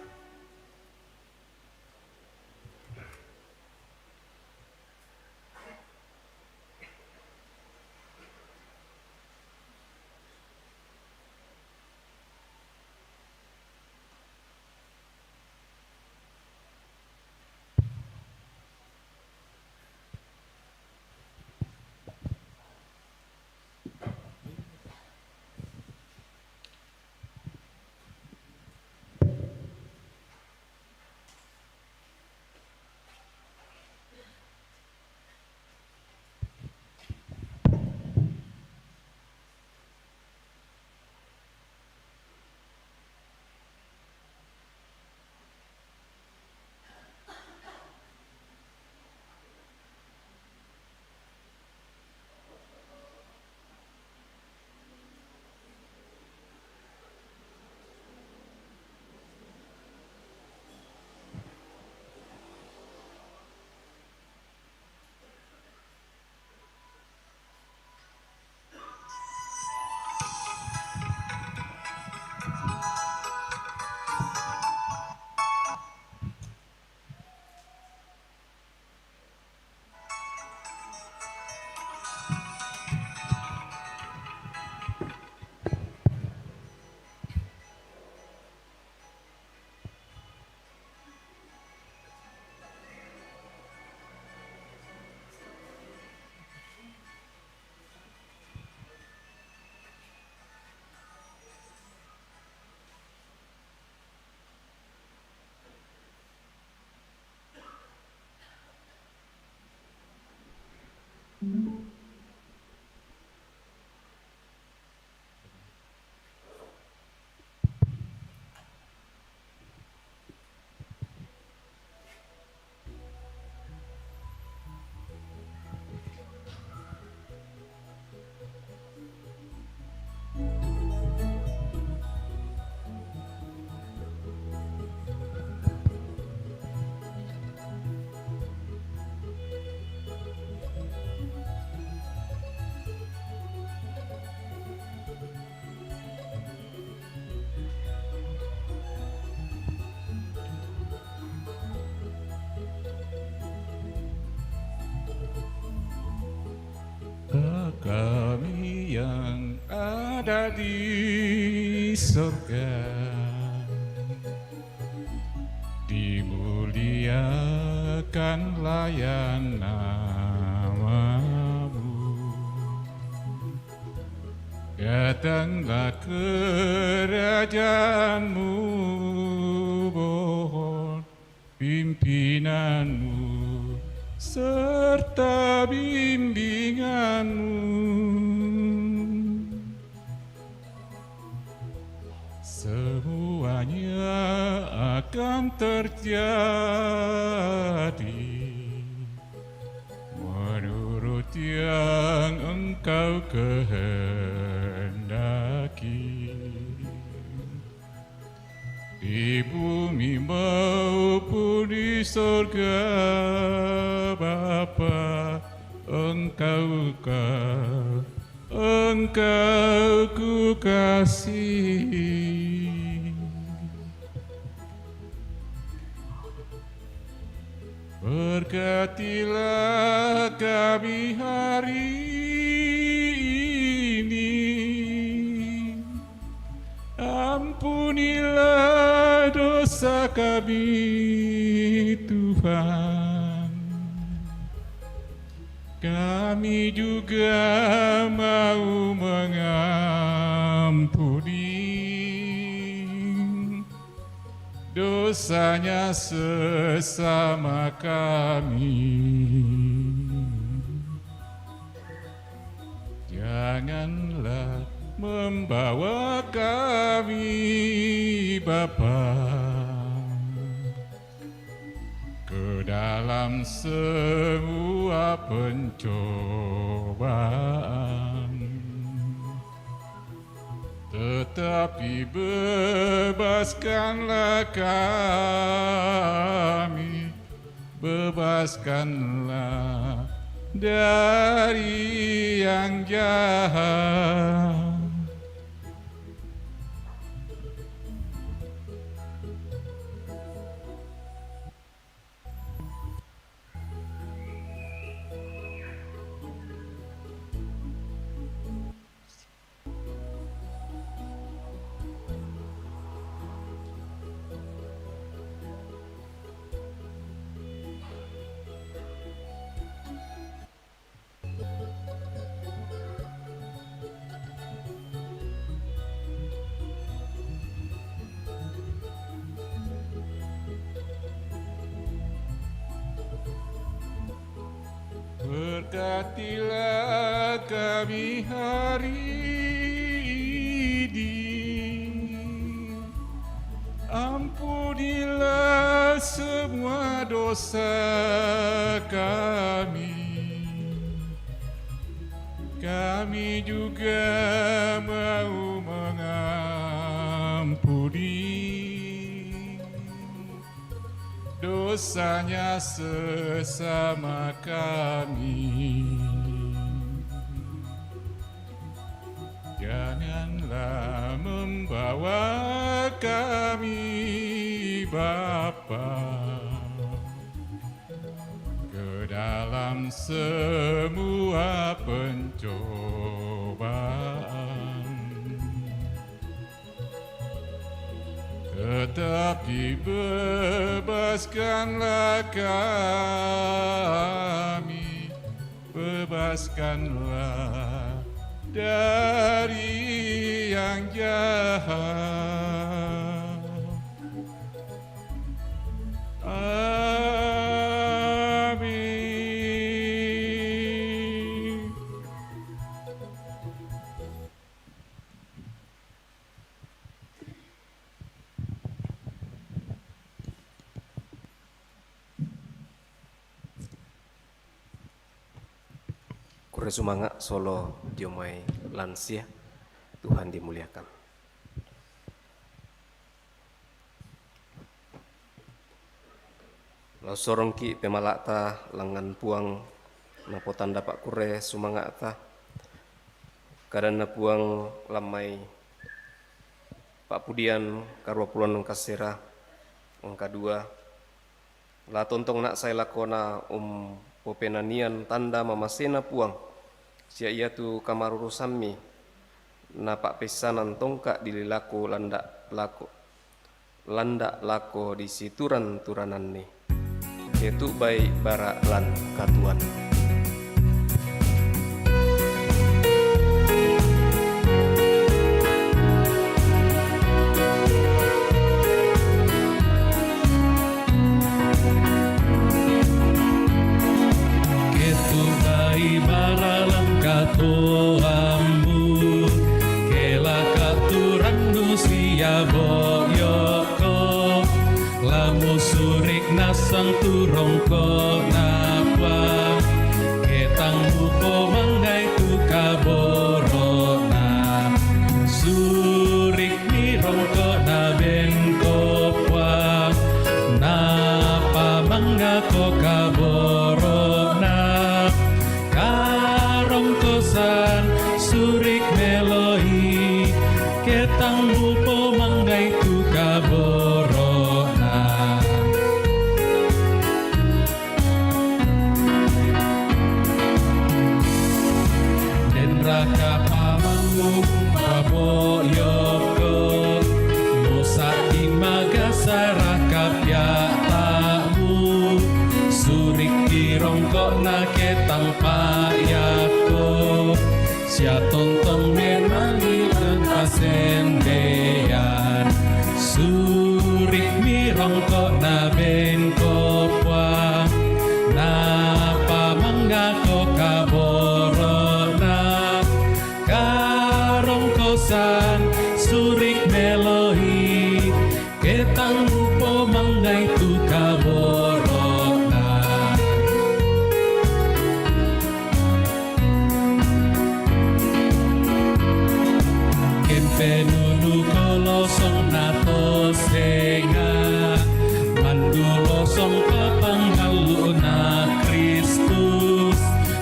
Kami yang ada di surga, dimuliakanlah yang nama-Mu. Datanglah kerajaan-Mu, mohon pimpinan-Mu serta bimbingan-Mu. Semuanya akan terjadi menurut yang Engkau kehendaki, di bumi maupun di sorga. Bapa, Engkau ka-, Engkau ku kasih. Berkatilah kami hari ini. Ampunilah dosa kami, Tuhan. Kami juga mau mengampuni dosanya sesama kami. Janganlah membawa kami, Bapa, ke dalam semua pencobaan, tetapi bebaskanlah kami, bebaskanlah dari yang jahat. Berkatilah kami hari ini. Ampunilah semua dosa kami. Kami juga mau mengampuni dosanya sesama kami. Janganlah membawa kami, Bapa, ke dalam semua pencobaan, tetapi bebaskanlah kami, bebaskanlah dari yang jahat. Amin. Kure sumanga' solo dio mai lansia. Tuhan dimuliakan. Lao sorongki' pemala'ta langngan Puang, napotanda pa'kure sumanga'ta. Kadanna Puang lan mai Pa'pudian karua pulo enneng kasera, angka dua. La tontongna' sae lakona umpopenanian tanda mamasena Puang, Sia iatu kamarurusammi, napa'pessanan tongka' dililako landa' lako, landa' lako disituran-turananni. Ketubai bara' lan katuoan. Ketubai bara' lan katuoammu, ke la katurannu sia bo'yokko, la musuri' nasang tu rongko'na Puang, ke tang mupomangngai tu kaboro'na. Suri'mi rongko'na Bengko Puang, napamangngako kaboro'na. Karongkosan suri' meloi, ke tang mupomangngai tu kaboro'na. Denraka pamangngukku pabo'yokko, musa'ding magasara' kappia'ta'mu, suri'ki rongko'na ke tang pa'yakko, sia tontong memangngi lan passembeyan. Suri'mi rongko'na Bengko Puang, napamangngako kaboro'na. Karongkosan suri' meloi, ke tang mupomangngai tu kaboro'na. Ke mpenunuko losong natosengnga, mandu losong papanggallu'na Kristus,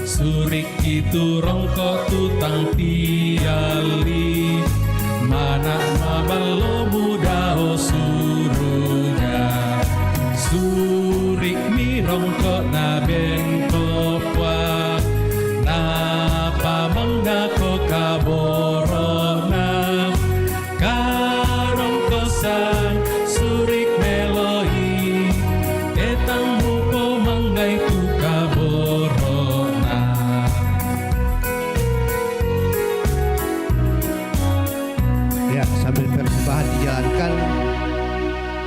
suri' itu rongko' tu tang pialli, mana' maballo mudao suruga. Suri'mi rongko'na Bengko Puang, napamangngako kaboro'na. Karongkosan suri' meloi, ke tang mupomangngai tu kaboro'na. Ya, sambil persembahan dijalankan,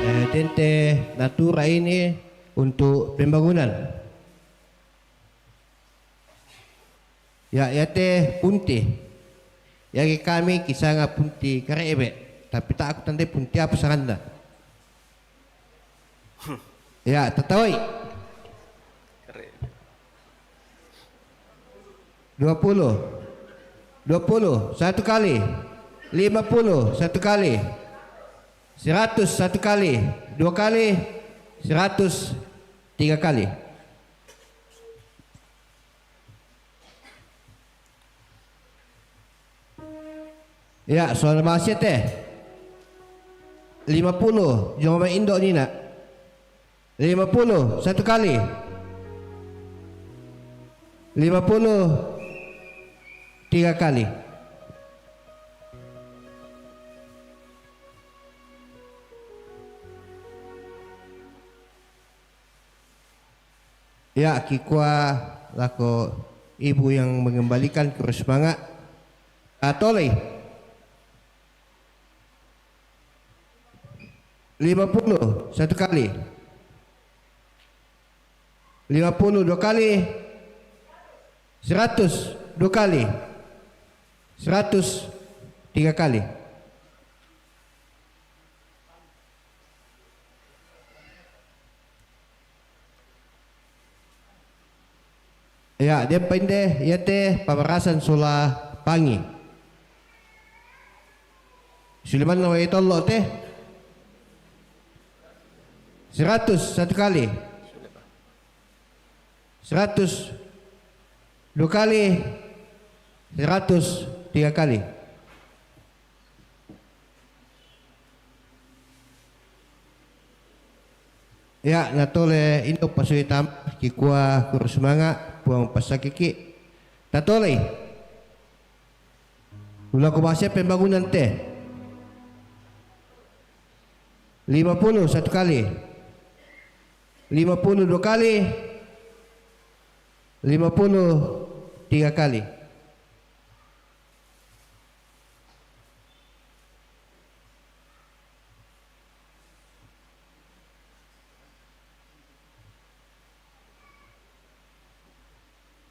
eh, dente natura ini untuk pembangunan. Ya, yate punti. Yake kami kisanga punti kare'be', tapi tae' kutandai punti apa sanganna. Ya, tatawai. Dua puluh. Dua puluh, satu kali. Lima puluh, satu kali. Seratus, satu kali. Dua kali. Seratus, tiga kali. Ya, soal masih teh. Lima puluh, jomai indo' nina. Lima puluh, satu kali. Lima puluh, tiga kali. Ya, kikua lako ibu yang mengembalikan kurus manga'. Tatolei. Lima puluh, satu kali. Lima puluh, dua kali. Seratus, dua kali. Seratus, tiga kali. Ya, dia pende, yate pamarasan sola pangi. Suleman na wae tollo te. Seratus, satu kali. Seratus, dua kali. Seratus, tiga kali. Ya, natole indo' pasui tama, kikua kurus manga', Puang passakiki'. Tatolei. Ula ko masiat pembangunan te. Lima puluh satu kali. Lima puluh dua kali. Lima puluh tiga kali.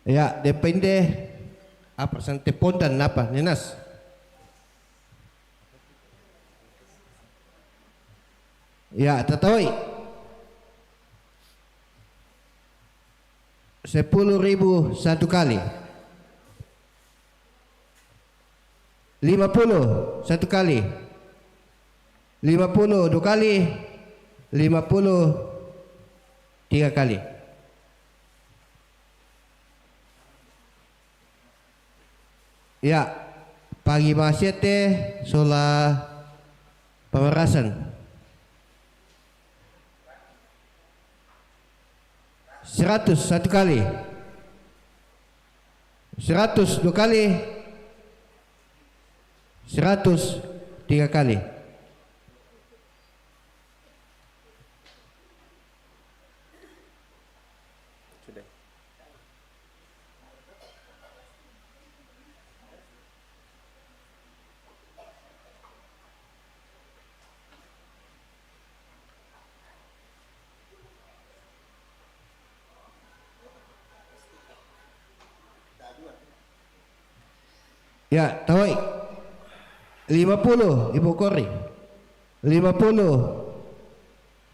Ya, depende apa, sante pontan apa, nenas. Ya, tatoi. Sepuluh ribu satu kali. Lima puluh satu kali. Lima puluh dua kali. Lima puluh tiga kali. Ya, pagi masiat te sola pamarasan. Seratus satu kali. Seratus dua kali. Seratus tiga kali. Sudah. Ya, tawai. Lima puluh, Ibu Kori. Lima puluh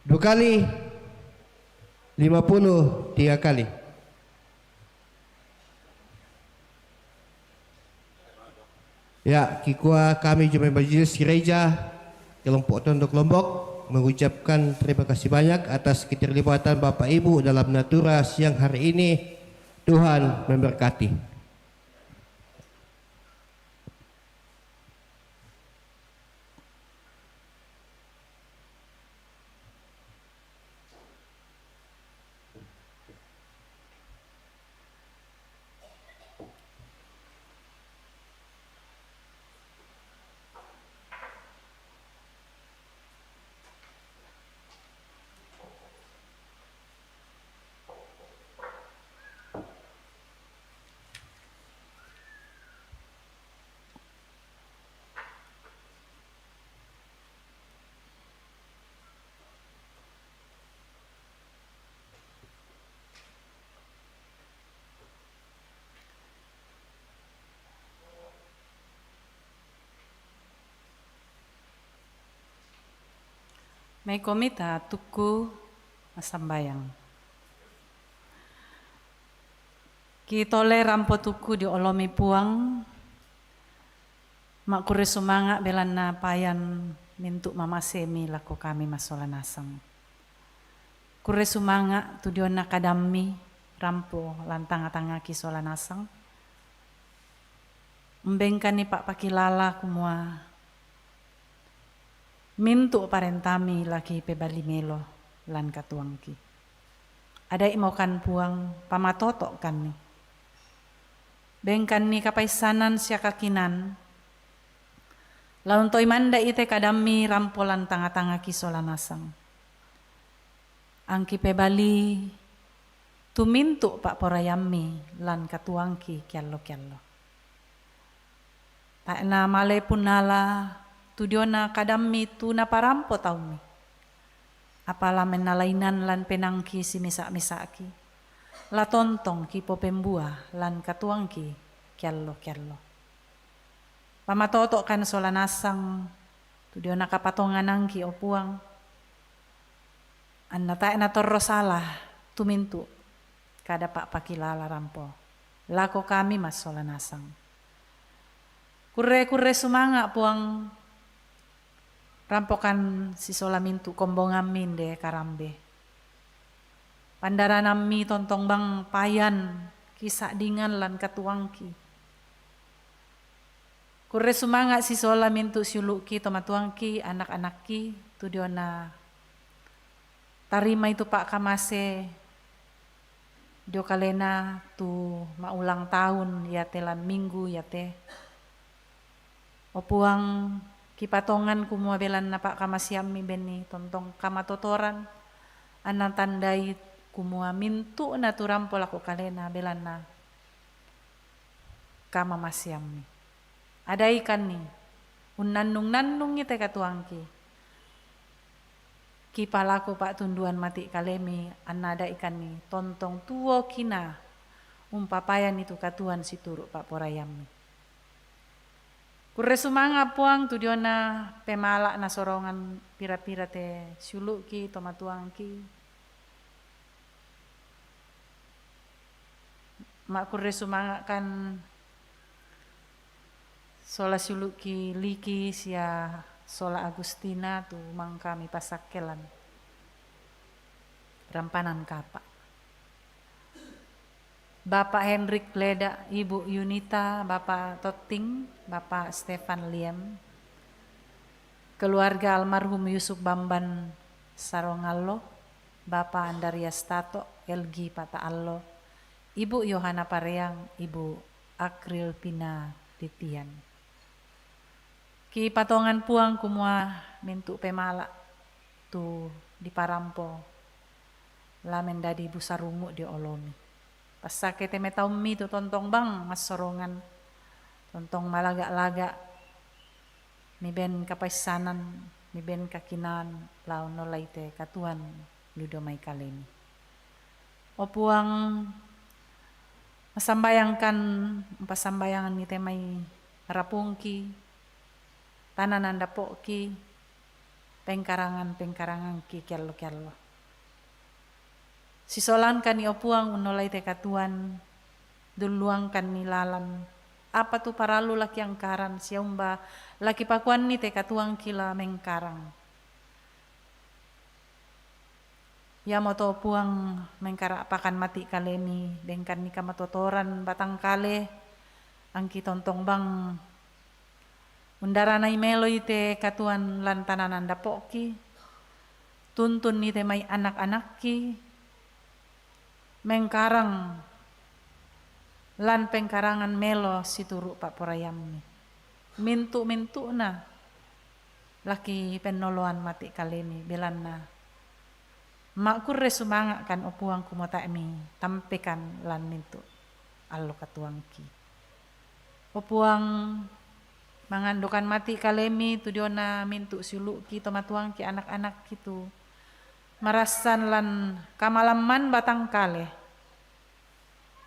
dua kali, lima puluh tiga kali. Ya, kikua kami jemaat Majelis Gereja Kelompok Tondok Lombok mengucapkan terima kasih banyak atas keterlibatan Bapak Ibu dalam Natura siang hari ini. Tuhan memberkati. Mai komita tuku masambayang. Kitole rampo tuku di olomi Puang, ma' kurre sumanga' belanna payan mintu' mamasemi lako kami massola naseng. Kurre sumanga' tu dionna kadammi rampo lan tangnga-tangngaki sola naseng. Mbengkanni pa'pakilala kumua mintu' parentami laki pebali melo lan katuoangki. Ada'i mokan Puang, pamatoto'kanni. Bengkanni kapaissanan sia kakinaan, la untoi manda'i te kadammi rampo lan tangnga-tangngaki sola naseng. Angki pebali tu mintu' pa'poraiammi lan katuoangki kiallo-kiallo. Tae' namale punnala tu diona kadammi tu naparampo taummi. Apa la mennalainan lan penaangki simisa'-misa'ki. La tontong kipopembua lan katuoangki kiallo-kiallo. Pamatoto'kan sola naseng tu diona kapatonganangki, o Puang. Anna tae' natorro sala tu mintu' kada pa'pakilala rampo lako kami massola naseng. Kurre-kurre sumanga', Puang, rampokan sisola mintu' kombongammi inde karambe. Pandaranammi tontong bang payan kisa'dingan lan katuoangki. Kurre sumanga' sisola mintu' siulu'ki, tomatuangki, anak-anakki, tu diona tarimai tu pa'kamase dio kalena tu ma'ulang tahun iate lan minggu iate. O Puang, kipatongan kumua belanna pa'kamasiammi benni tontong kamatotoran, anna tandai kumua mintu'na tu rampo lako kalena belanna kamamasiammi. Adaikanni, unnannung-nannungi te katuoangki. Kipalako pa'tunduan mati' kalemi, anna adaikanni tontong tuo kinaa umpapayanni tu katuoan situru' pa'poraiammi. Kurre sumanga' Puang tu diona pemala' nasorongan pira-pira te siulu'ki, tomatuangki. Ma'kurre sumanga' kan sola siulu'ki Liki sia sola Agustina tu mangka mipasakkelan rampanan kapa'. Bapak Henrik Leda, Ibu Yunita, Bapak Totting, Bapak Stefan Liem, keluarga almarhum Yusuf Bamban Sarongallo, Bapak Andarias Tato, L G Pataallo, Ibu Yohana Pareang, Ibu Akril Pina Titian. Kipatongan Puang kumua mintu' pemala' tu diparampo la mendadi busarungu' dio olomi. Passake te mai taummi tu tontong bang massorongan, tontong malaga'-laga', miben kapaissanan, miben kakinaan, la unnolai te katuoan lu dio mai kalemi. O Puang, massambayangkan, umpassambayanganni te mai rapungki, tananan dapo'ki, pengkarangan-pengkarangangki keallo-keallo. Sisolangkanni, o Puang, unnolai te katuoan, dulluangkanni lalan apa tu parallu la kiangkaran, sia umba la kipakuanni te katuoangki la mengkarang. Iamoto Puang mengkara'pakan mati' kalemi, bengkanni kamatotoran batang kale, angki tontong bang undaranai meloi te katuoan lan tananan dapo'ki, tuntunni te mai anak-anakki, mengkarang lan pengkarangan melo situru' pa'poraiammi. Mintu'-mintu'na laki pennoloan mati' kalemi, belanna ma'kurre sumanga' kan, o Puang, kumua tae' mi tampekan lan mintu' allo katuoangki. O Puang, mangandokan mati' kalemi tu diona mintu' siulu'ki, tomatuangki, anak-anakki tu marassan lan kamalamman batang kale.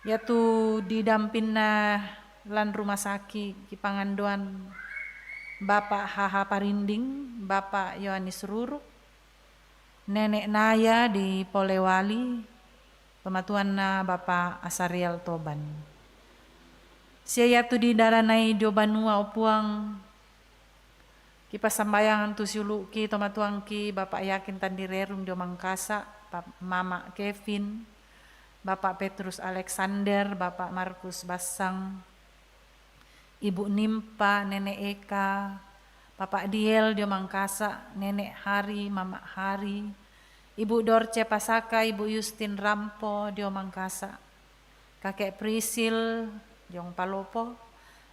Iatu didampinna lan rumah sakit kipangandoan Bapak H H Parinding, Bapak Yohanes Ruruk, Nenek Naya di Polewali, tomatuanna Bapak Asariel Toban. Sia iatu didaranai dio banua, o Puang, kipassambayangan tu siulu'ki, tomatuangki, Bapak Yakin Tandirerung dio Mangkasa, Pap-, Mama Kevin, Bapak Petrus Alexander, Bapak Markus Bassang, Ibu Nimpa, Nenek Eka, Bapak Diel dio Mangkasa, Nenek Hari, Mama Hari, Ibu Dorce Pasaka, Ibu Yustin Rampo dio Mangkasa, Kakek Prisil, Jong Palopo,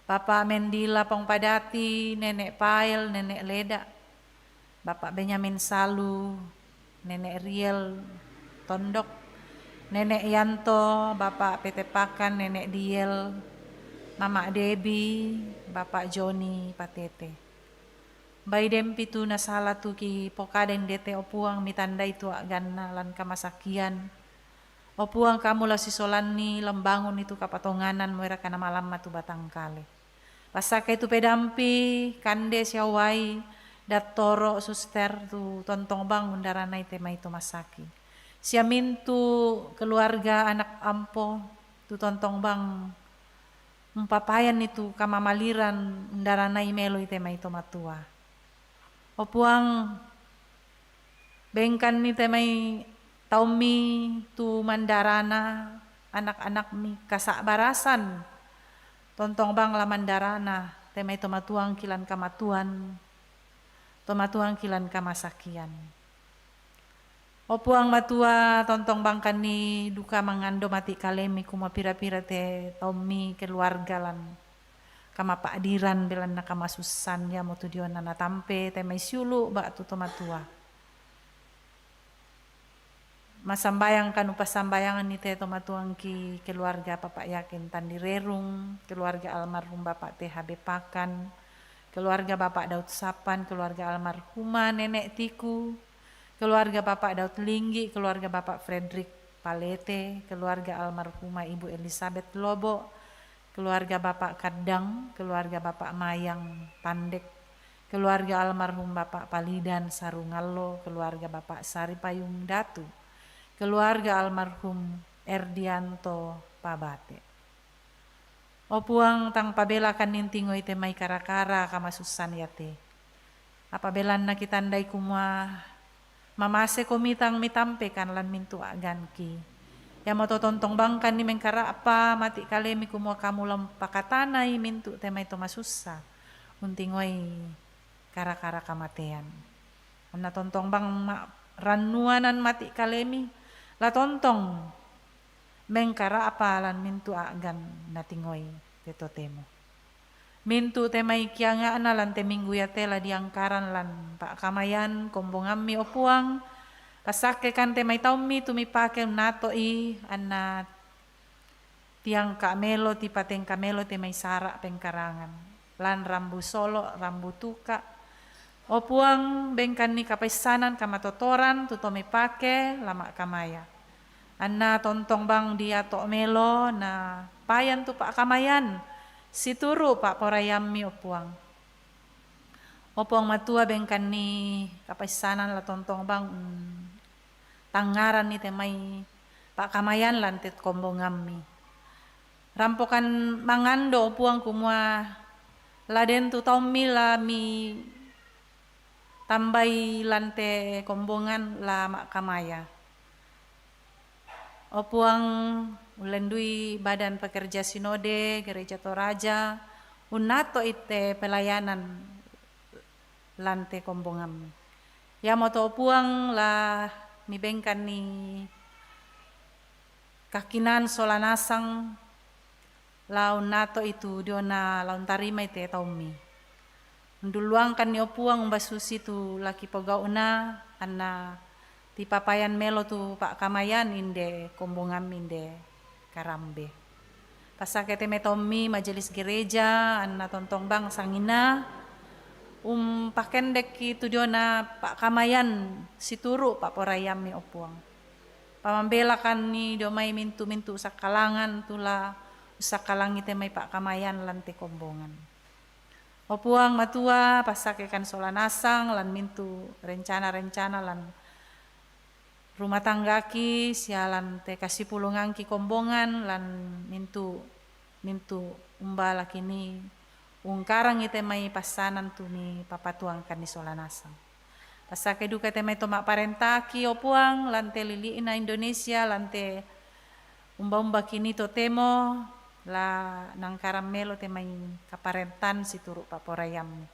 Bapak Mendila Pong Padati, Nenek Pael, Nenek Leda, Bapak Benyamin Salu, Nenek Riel Tondok, Nenek Yanto, Bapak Petepakan, Nenek Diel, Mama Debi, Bapak Joni Patete. Bai den pitu nasala tu kipokada indete, o Puang, mitandai tu a'ganna lan kamasakian. O Puang, kamu la sisolanni lambangunni tu kapatonganan, moeraka namalamma tu batang kale. Passakai tu pedampi, kande sia uai, dattoro, suster, tu tontong bang undaranai te mai to massaki. Sia mintu keluarga anak ampo, tu tontong bang umpapayanni tu kamamaliran undaranai meloi te mai to matua. O Puang, bengkanni te mai taummi tu mandarana anak-anakmi kasa'barasan, tontong bang la mandarana te mai to matuangki lan kamatuan, to matuangki lan kamasakian. O Puang Matua, tontong bangkanni duka mangando mati kalemi, kumua pira-pira te taummi keluarga lan kamapa'diran belanna kamasussan, iamo tu diona natampe te mai siulu' ba'tu to matua. Masambayang kanu passambayanganni te to matuangki keluarga Bapak Yakin Tandirerung, keluarga almarhum Bapak T H B Pakan, keluarga Bapak Daud Sapan, keluarga almarhumah Nenek Tiku, keluarga Bapak Daud Linggi, keluarga Bapak Frederick Palete, keluarga almarhumah Ibu Elizabeth Lobo, keluarga Bapak Kaddang, keluarga Bapak Mayang Pandek, keluarga almarhum Bapak Palidan Sarungallo, keluarga Bapak Sari Payung Datu, keluarga almarhum Erdianto Pabate. O Puang, tang pabelakan nintingoi te mai kara-kara kamasussan iate. Apa belanna kitandai kumua mamase komi tang mitampekan lan mintu' a'ganki. Iamo to tontong bangkanni mengkara'pa mati' kalemi kumua kamu la umpakatanai mintu' te mai to masussa untingoi kara-kara kamatean. Anna tontong bang ma-, rannuanan mati' kalemi, la tontong mengkara'pa lan mintu' a'gan natingoi te totemo. Mintu' te mai kianga'na lan te minggu iate la diangkaran lan pa'kamayan kombongammi, o Puang, passakkekan te mai taummi tu mipake unnato'i, anna tiangka melo, tipatengka melo te mai sara' pengkarangan, lan rambu solo', rambu tuka'. O Puang, bengkanni kapaissanan kamatotoran tu to mipake la ma'kamaya. Anna tontong bang diato' melo na payan tu pa'kamayan situru' pa'poraiammi, o Puang. O Puang Matua, bengkanni kapaissanan la tontong bang, mm, tangngaranni te mai pa'kamayan lan te kombongammi. Rampokan mangando, o Puang, kumua la den tu taummi la mi tambai lan te kombongan la ma'kamaya. O Puang, ullendui Badan Pekerja Sinode Gereja Toraja, unnato'i te pelayanan lan te kombongammi. Iamoto, o Puang, la mibengkanni kakinaan sola nasang, la unnato'i tu diona la untarimai te taummi. Undulluangkanni, o Puang, umba susi tu la kipogau'na, anna tipapayan melo tu pa'kamayan inde kombongammi inde karambe. Passake te mai taummi majelis gereja, anna tontong bang sanginna umpakendekki tu diona pa'kamayan situru' pa'poraiammi, o Puang. Pamambelakanni dio mai mintu'-mintu' sakkalangan tu la ussakkalangi te mai pa'kamayan lan te kombongan. O Puang Matua, passakekan sola nasang lan mintu' rencana-rencana lan rumah tanggaki sia lan te kasipulungangki kombongan lan mintu', mintu' umba lakini ungkarangi te mai passanan tu mipapatuangkanni sola nasang. Passake duka te mai to ma'parentaki, o Puang, lan te lili'na Indonesia, lan te umba-umba kini totemo la nangkaran melo te mai kaparentan situru' pa'poraiammi.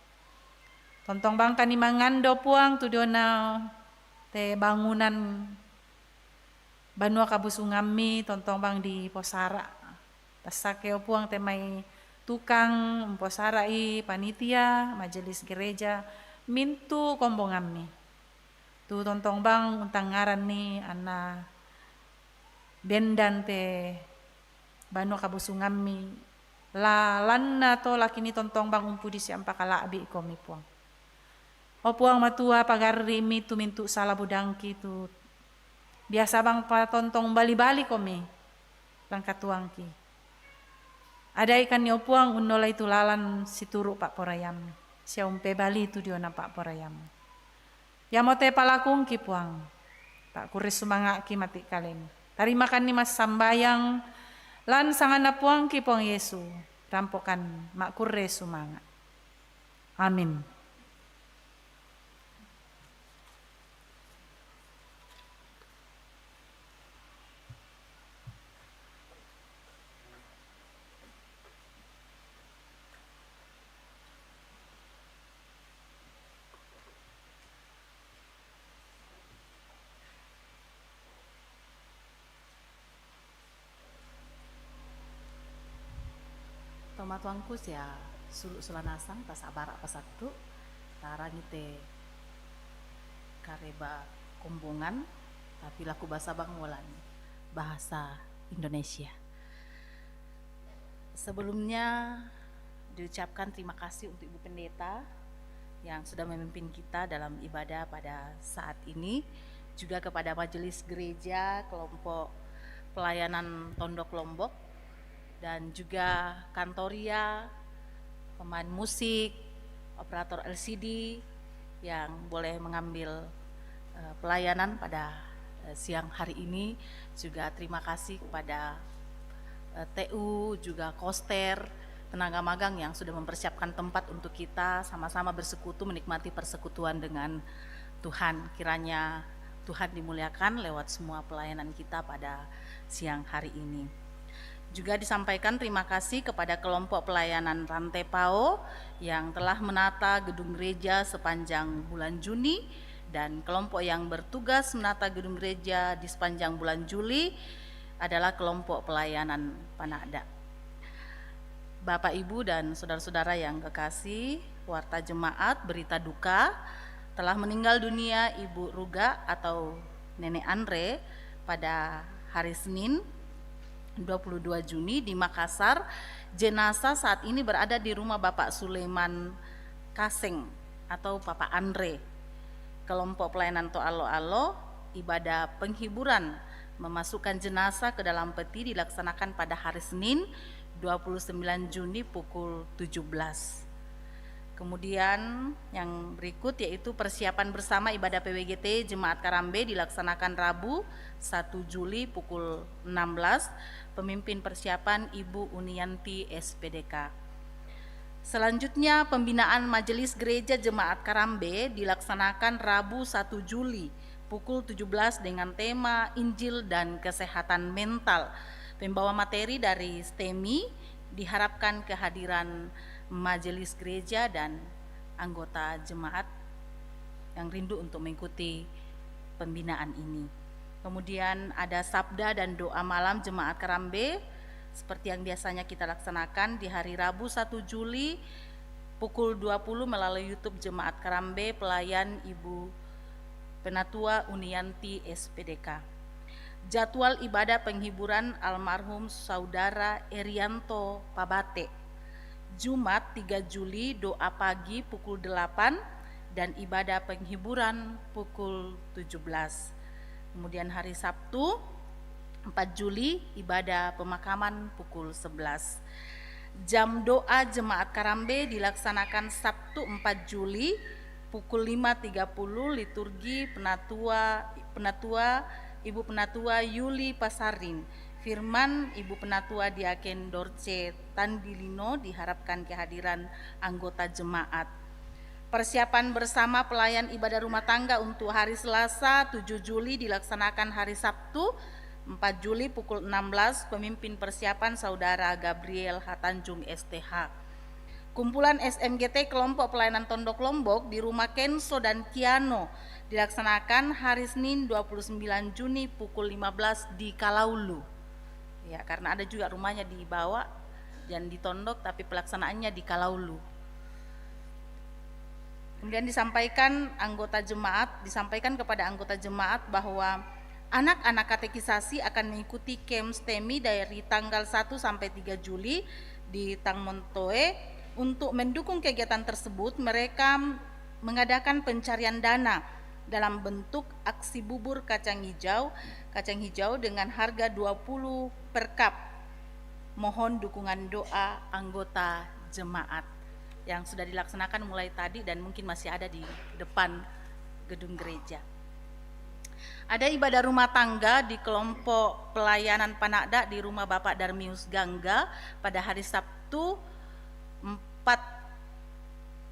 Tontong bangkanni mangando, Puang, tu diona te bangunan banua kabusungammi, tontong bang diposara'. Passake, o Puang, te mai tukang umposara'i, panitia, majelis gereja, mintu' kombongammi. Tu tontong bang untangngaranni anna bendan te banua kabusungammi, la lanna to lakini tontong bang umpudi siampakala'bi' komi, Puang. O Puang Matua, pagarri'mi tu mintu' sala budangki tu biasa bang patontong bali-bali komi lan katuangki. Adaikanni, o Puang, unnolai tu lalan situru' pa'poraiammi, sia umpebali tu diona pa'poraiammi. Iamote palakungki, Puang, pa'kurre sumanga'ki mati' kalemi. Tarimakanni massambayang lan sanganna Puangki, Puang Yesu, rampokan ma'kurre sumanga'. Amin. Tomatuangku sia Sulu Sulanasang, Tasak Barak Pasattu, tarangite kareba Kombongan, tapi laku basa bangolan bahasa Indonesia. Sebelumnya, diucapkan terima kasih untuk Ibu Pendeta yang sudah memimpin kita dalam ibadah pada saat ini, juga kepada Majelis Gereja Kelompok Pelayanan Tondok Lombok, dan juga kantoria, pemain musik, operator L C D yang boleh mengambil eh, pelayanan pada eh, siang hari ini. Juga terima kasih kepada eh, T U, juga koster, tenaga magang yang sudah mempersiapkan tempat untuk kita sama-sama bersekutu, menikmati persekutuan dengan Tuhan. Kiranya Tuhan dimuliakan lewat semua pelayanan kita pada siang hari ini. Juga disampaikan terima kasih kepada kelompok pelayanan Rantepao yang telah menata gedung gereja sepanjang bulan Juni, dan kelompok yang bertugas menata gedung gereja di sepanjang bulan Juli adalah kelompok pelayanan Panakda. Bapak, Ibu, dan saudara-saudara yang kekasih, warta jemaat, berita duka, telah meninggal dunia Ibu Ruga atau Nenek Andre pada hari Senin, dua puluh dua Juni, di Makassar. Jenazah saat ini berada di rumah Bapak Suleman Kaseng atau Papa Andre. Kelompok pelayanan Toa Alo-alo, ibadah penghiburan memasukkan jenazah ke dalam peti dilaksanakan pada hari Senin, dua puluh sembilan Juni, pukul tujuh belas. Kemudian yang berikut yaitu persiapan bersama ibadah P W G T Jemaat Karambe dilaksanakan Rabu, satu Juli, pukul enam belas. Pemimpin persiapan Ibu Unianti, S P D K. Selanjutnya, pembinaan Majelis Gereja Jemaat Karambe dilaksanakan Rabu, satu Juli, pukul tujuh belas, dengan tema Injil dan Kesehatan Mental. Pembawa materi dari stemi, diharapkan kehadiran majelis gereja dan anggota jemaat yang rindu untuk mengikuti pembinaan ini. Kemudian ada sabda dan doa malam jemaat Karambe seperti yang biasanya kita laksanakan di hari Rabu, satu Juli, pukul dua puluh, melalui YouTube Jemaat Karambe, pelayan Ibu Penatua Unianti, S P D K. Jadwal ibadah penghiburan almarhum Saudara Erianto Pabate. Jumat, tiga Juli, doa pagi pukul delapan dan ibadah penghiburan pukul tujuh belas. Kemudian hari Sabtu, empat Juli, ibadah pemakaman pukul sebelas. Jam doa jemaat Karambe dilaksanakan Sabtu, empat Juli, pukul lima tiga puluh, liturgi Penatua, Penatua, Ibu Penatua Yuli Pasarin. Firman Ibu Penatua Diaken Dorce Tandilino, diharapkan kehadiran anggota jemaat. Persiapan bersama pelayan ibadah rumah tangga untuk hari Selasa, tujuh Juli, dilaksanakan hari Sabtu, empat Juli, pukul enam belas. Pemimpin persiapan Saudara Gabriel Hatanjung, S T H. Kumpulan S M G T Kelompok Pelayanan Tondok Lombok di rumah Kenso dan Kiano dilaksanakan hari Senin, dua puluh sembilan Juni, pukul lima belas, di Kalaulu. Ya, karena ada juga rumahnya di Bawa dan di Tondok, tapi pelaksanaannya di Kalaulu. Kemudian disampaikan anggota jemaat, disampaikan kepada anggota jemaat bahwa anak-anak katekisasi akan mengikuti camp stemi dari tanggal satu sampai tiga Juli di Tangmontoe. Untuk mendukung kegiatan tersebut, mereka mengadakan pencarian dana dalam bentuk aksi bubur kacang hijau, kacang hijau dengan harga dua puluh per cup. Mohon dukungan doa anggota jemaat yang sudah dilaksanakan mulai tadi dan mungkin masih ada di depan gedung gereja. Ada ibadah rumah tangga di kelompok pelayanan Panakda di rumah Bapak Darmius Gangga pada hari Sabtu, empat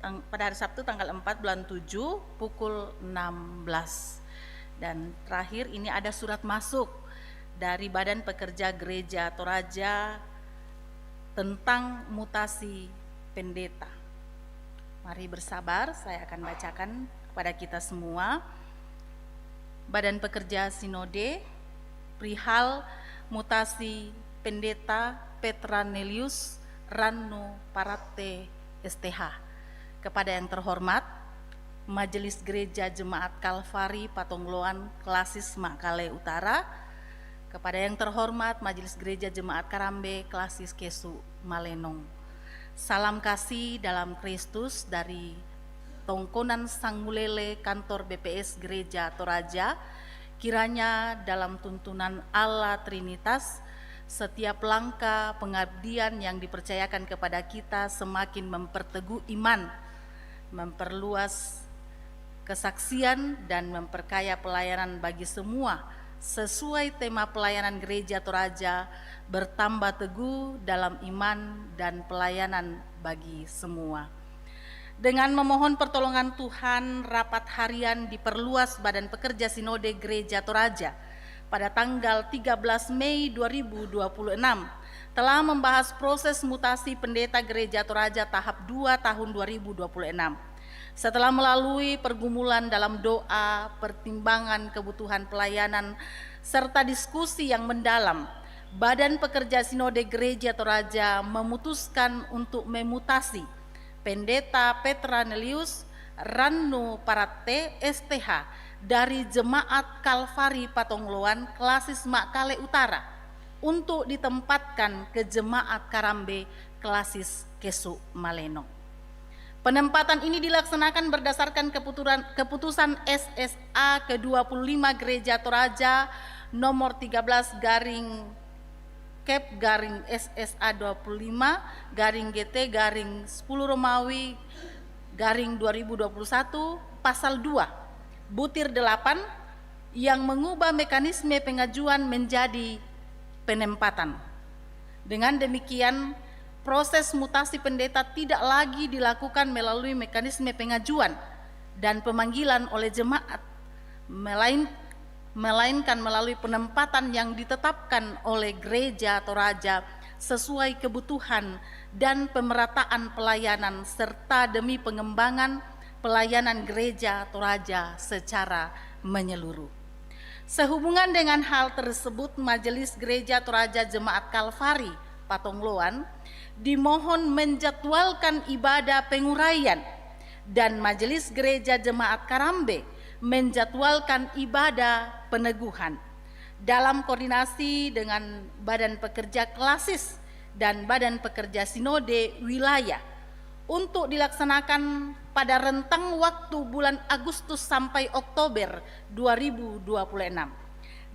tang-, pada hari Sabtu tanggal empat bulan tujuh, pukul enam belas. Dan terakhir, ini ada surat masuk dari Badan Pekerja Gereja Toraja tentang mutasi pendeta. Mari bersabar, saya akan bacakan kepada kita semua. Badan Pekerja Sinode, perihal mutasi Pendeta Petra Nelius Rannu Paratte S T H. Kepada yang terhormat Majelis Gereja Jemaat Kalvari Patongloan Klasis Makale Utara, kepada yang terhormat Majelis Gereja Jemaat Karambe Klasis Kesu Malenong. Salam kasih dalam Kristus dari Tongkonan Sangulele, kantor B P S Gereja Toraja. Kiranya dalam tuntunan Allah Trinitas, setiap langkah pengabdian yang dipercayakan kepada kita semakin memperteguh iman, memperluas kesaksian, dan memperkaya pelayanan bagi semua, sesuai tema pelayanan Gereja Toraja, bertambah teguh dalam iman dan pelayanan bagi semua. Dengan memohon pertolongan Tuhan, rapat harian diperluas Badan Pekerja Sinode Gereja Toraja pada tanggal tiga belas Mei dua ribu dua puluh enam telah membahas proses mutasi pendeta Gereja Toraja tahap dua tahun dua ribu dua puluh enam. Setelah melalui pergumulan dalam doa, pertimbangan kebutuhan pelayanan, serta diskusi yang mendalam, Badan Pekerja Sinode Gereja Toraja memutuskan untuk memutasi Pendeta Petra Nelius Rannu Paratte, S T H, dari Jemaat Kalvari Patongloan Klasis Makale Utara untuk ditempatkan ke Jemaat Karambe Klasis Kesu Malenong. Penempatan ini dilaksanakan berdasarkan keputuran, keputusan S S A ke dua puluh lima Gereja Toraja nomor tiga belas garing Kep garing S S A dua puluh lima garing G T garing sepuluh Romawi garing dua ribu dua puluh satu, pasal dua, butir delapan, yang mengubah mekanisme pengajuan menjadi penempatan. Dengan demikian, proses mutasi pendeta tidak lagi dilakukan melalui mekanisme pengajuan dan pemanggilan oleh jemaat, melain-, melainkan melalui penempatan yang ditetapkan oleh Gereja Toraja sesuai kebutuhan dan pemerataan pelayanan, serta demi pengembangan pelayanan Gereja Toraja secara menyeluruh. Sehubungan dengan hal tersebut, Majelis Gereja Toraja Jemaat Kalvari Patongloan dimohon menjadwalkan ibadah penguraian, dan Majelis Gereja Jemaat Karambe menjadwalkan ibadah peneguhan dalam koordinasi dengan Badan Pekerja Klasis dan Badan Pekerja Sinode Wilayah untuk dilaksanakan pada rentang waktu bulan Agustus sampai Oktober dua ribu dua puluh enam.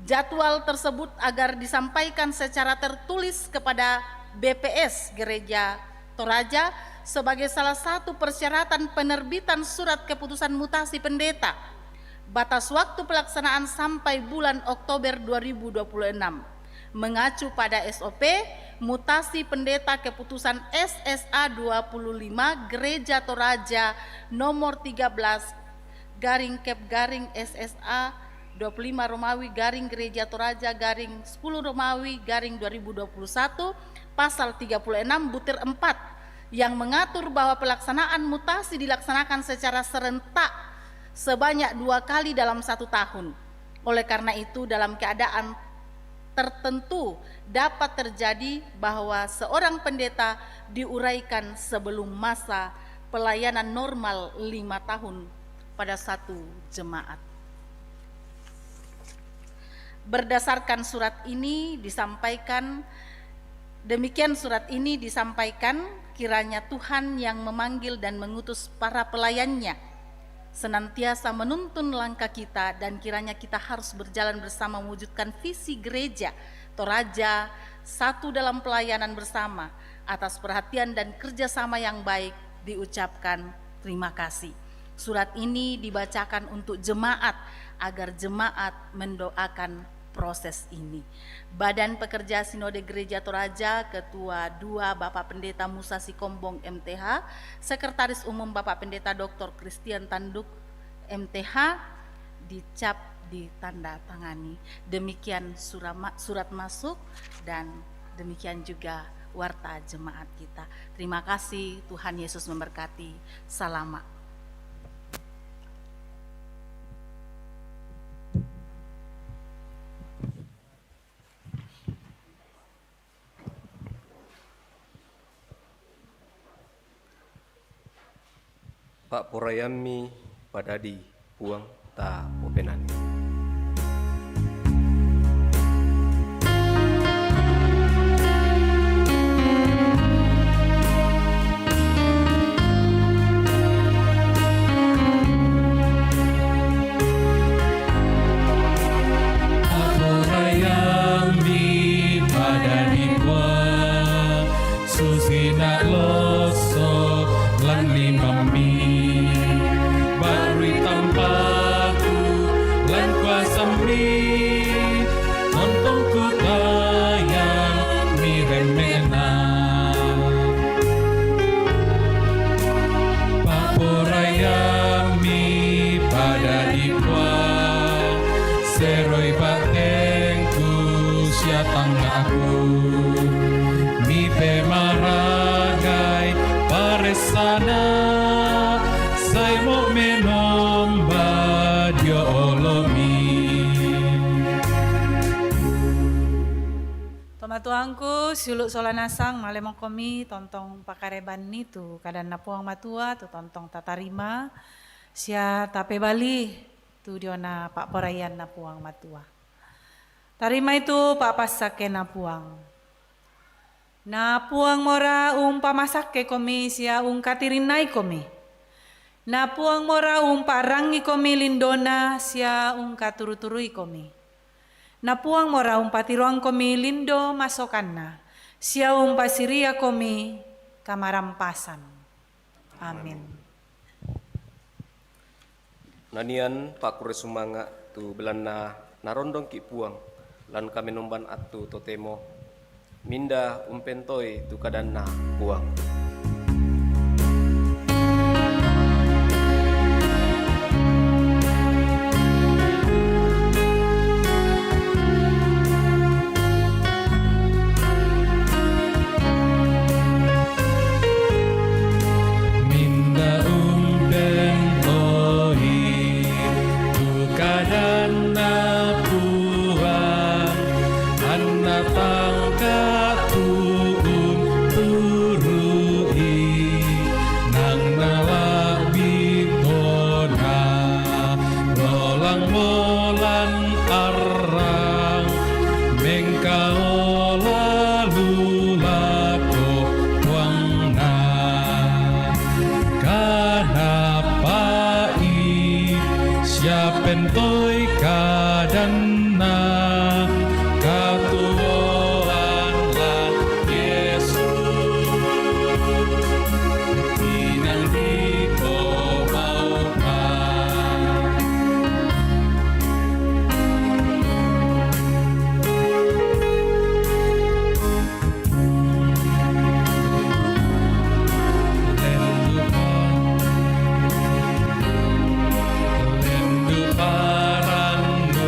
Jadwal tersebut agar disampaikan secara tertulis kepada B P S Gereja Toraja sebagai salah satu persyaratan penerbitan surat keputusan mutasi pendeta. Batas waktu pelaksanaan sampai bulan Oktober dua ribu dua puluh enam. Mengacu pada S O P mutasi pendeta keputusan S S A dua puluh lima Gereja Toraja nomor tiga belas garing Kep garing S S A dua puluh lima Romawi garing Gereja Toraja garing sepuluh Romawi garing dua ribu dua puluh satu, pasal tiga puluh enam butir empat, yang mengatur bahwa pelaksanaan mutasi dilaksanakan secara serentak sebanyak dua kali dalam satu tahun. Oleh karena itu, dalam keadaan tertentu dapat terjadi bahwa seorang pendeta diuraikan sebelum masa pelayanan normal lima tahun pada satu jemaat. Berdasarkan surat ini disampaikan, demikian surat ini disampaikan, kiranya Tuhan yang memanggil dan mengutus para pelayannya senantiasa menuntun langkah kita, dan kiranya kita harus berjalan bersama mewujudkan visi gereja Toraja satu dalam pelayanan bersama. Atas perhatian dan kerjasama yang baik diucapkan terima kasih. Surat ini dibacakan untuk jemaat, agar jemaat mendoakan proses ini. Badan Pekerja Sinode Gereja Toraja, Ketua dua Bapak Pendeta Musa Sikombong M T H, Sekretaris Umum Bapak Pendeta Doktor Christian Tanduk M T H, dicap, ditandatangani. Demikian surama-, surat masuk dan demikian juga warta jemaat kita. Terima kasih, Tuhan Yesus memberkati. Salama. Pa'poraiammi padadi Puang, ta popenanni. Pa'poraiammi padadi Puang, susi na losso lan limammi, barui tampaku lan kuasammi, tontongku tayang miremme'na. Pa'poraiammi padadi Puang, seroi batengku sia tangnga'ku, mipemaragai paressana, saemo menomba dio olomi. Tomatuangku, siulu' sola nasang, malemokomi tontong pakarebanni tu kadanNa Puang Matua, tu tontong tatarima sia tapebali tu diona pa'poraianNa Puang Matua. Tarimai tu pa'passakkena Puang. Na Puang mora umpamasakkekomi sia ungkatirinnaikomi. Na Puang mora umpa'rangngikomi lindona sia ungkaturu-turuikomi. Na Puang mora umpatiroangkomi lindo masokanna, sia umpasiriakomi kamarampasan. Amin. Nanian pa'kurre sumanga' tu belanna narondongki' Puang lan kamenomban attu totemo, minda umpentoi tu kadanNa Puang. Minda umpentoi tu kadanNa Puang, anna tangka tu'u turu'i, nang nala'bi tona, lolang molan arrang, mengkaola lako Puangna. Kanappa'i sia pentoi kadanNa katuoan lan Yesu, inang dipomaupa. Lendu' pa-, lendu' parannu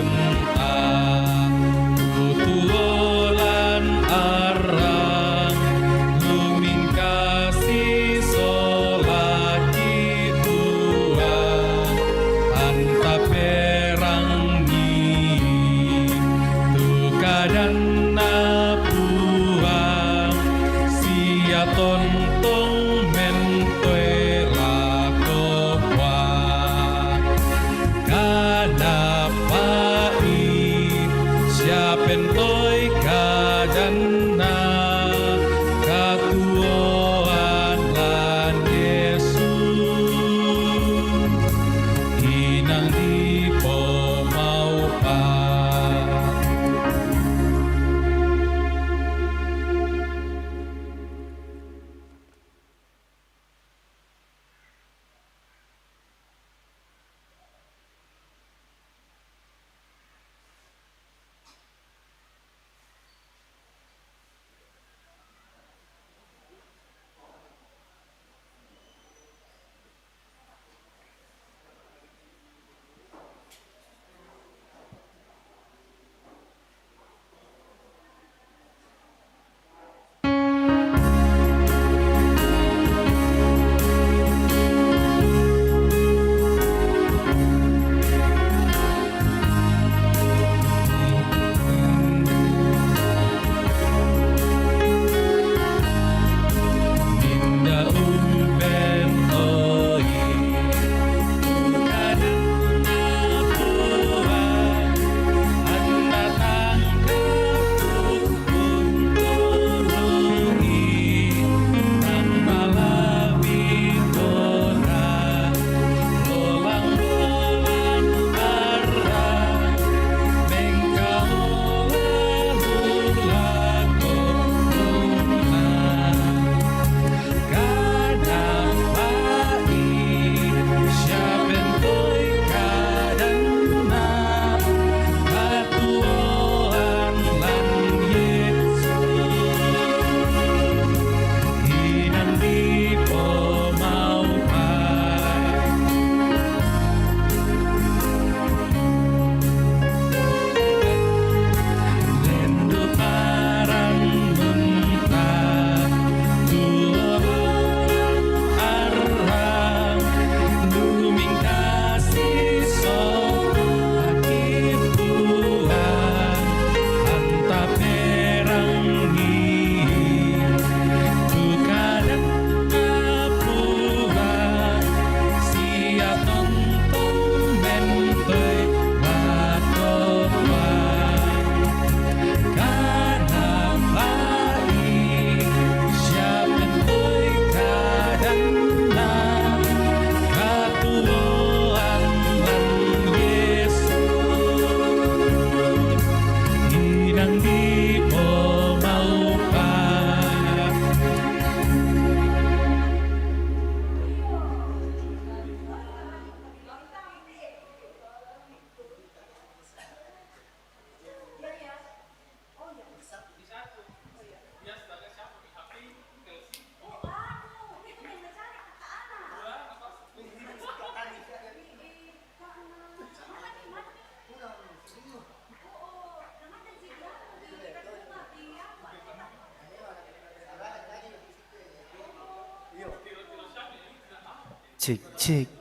Cek, cek.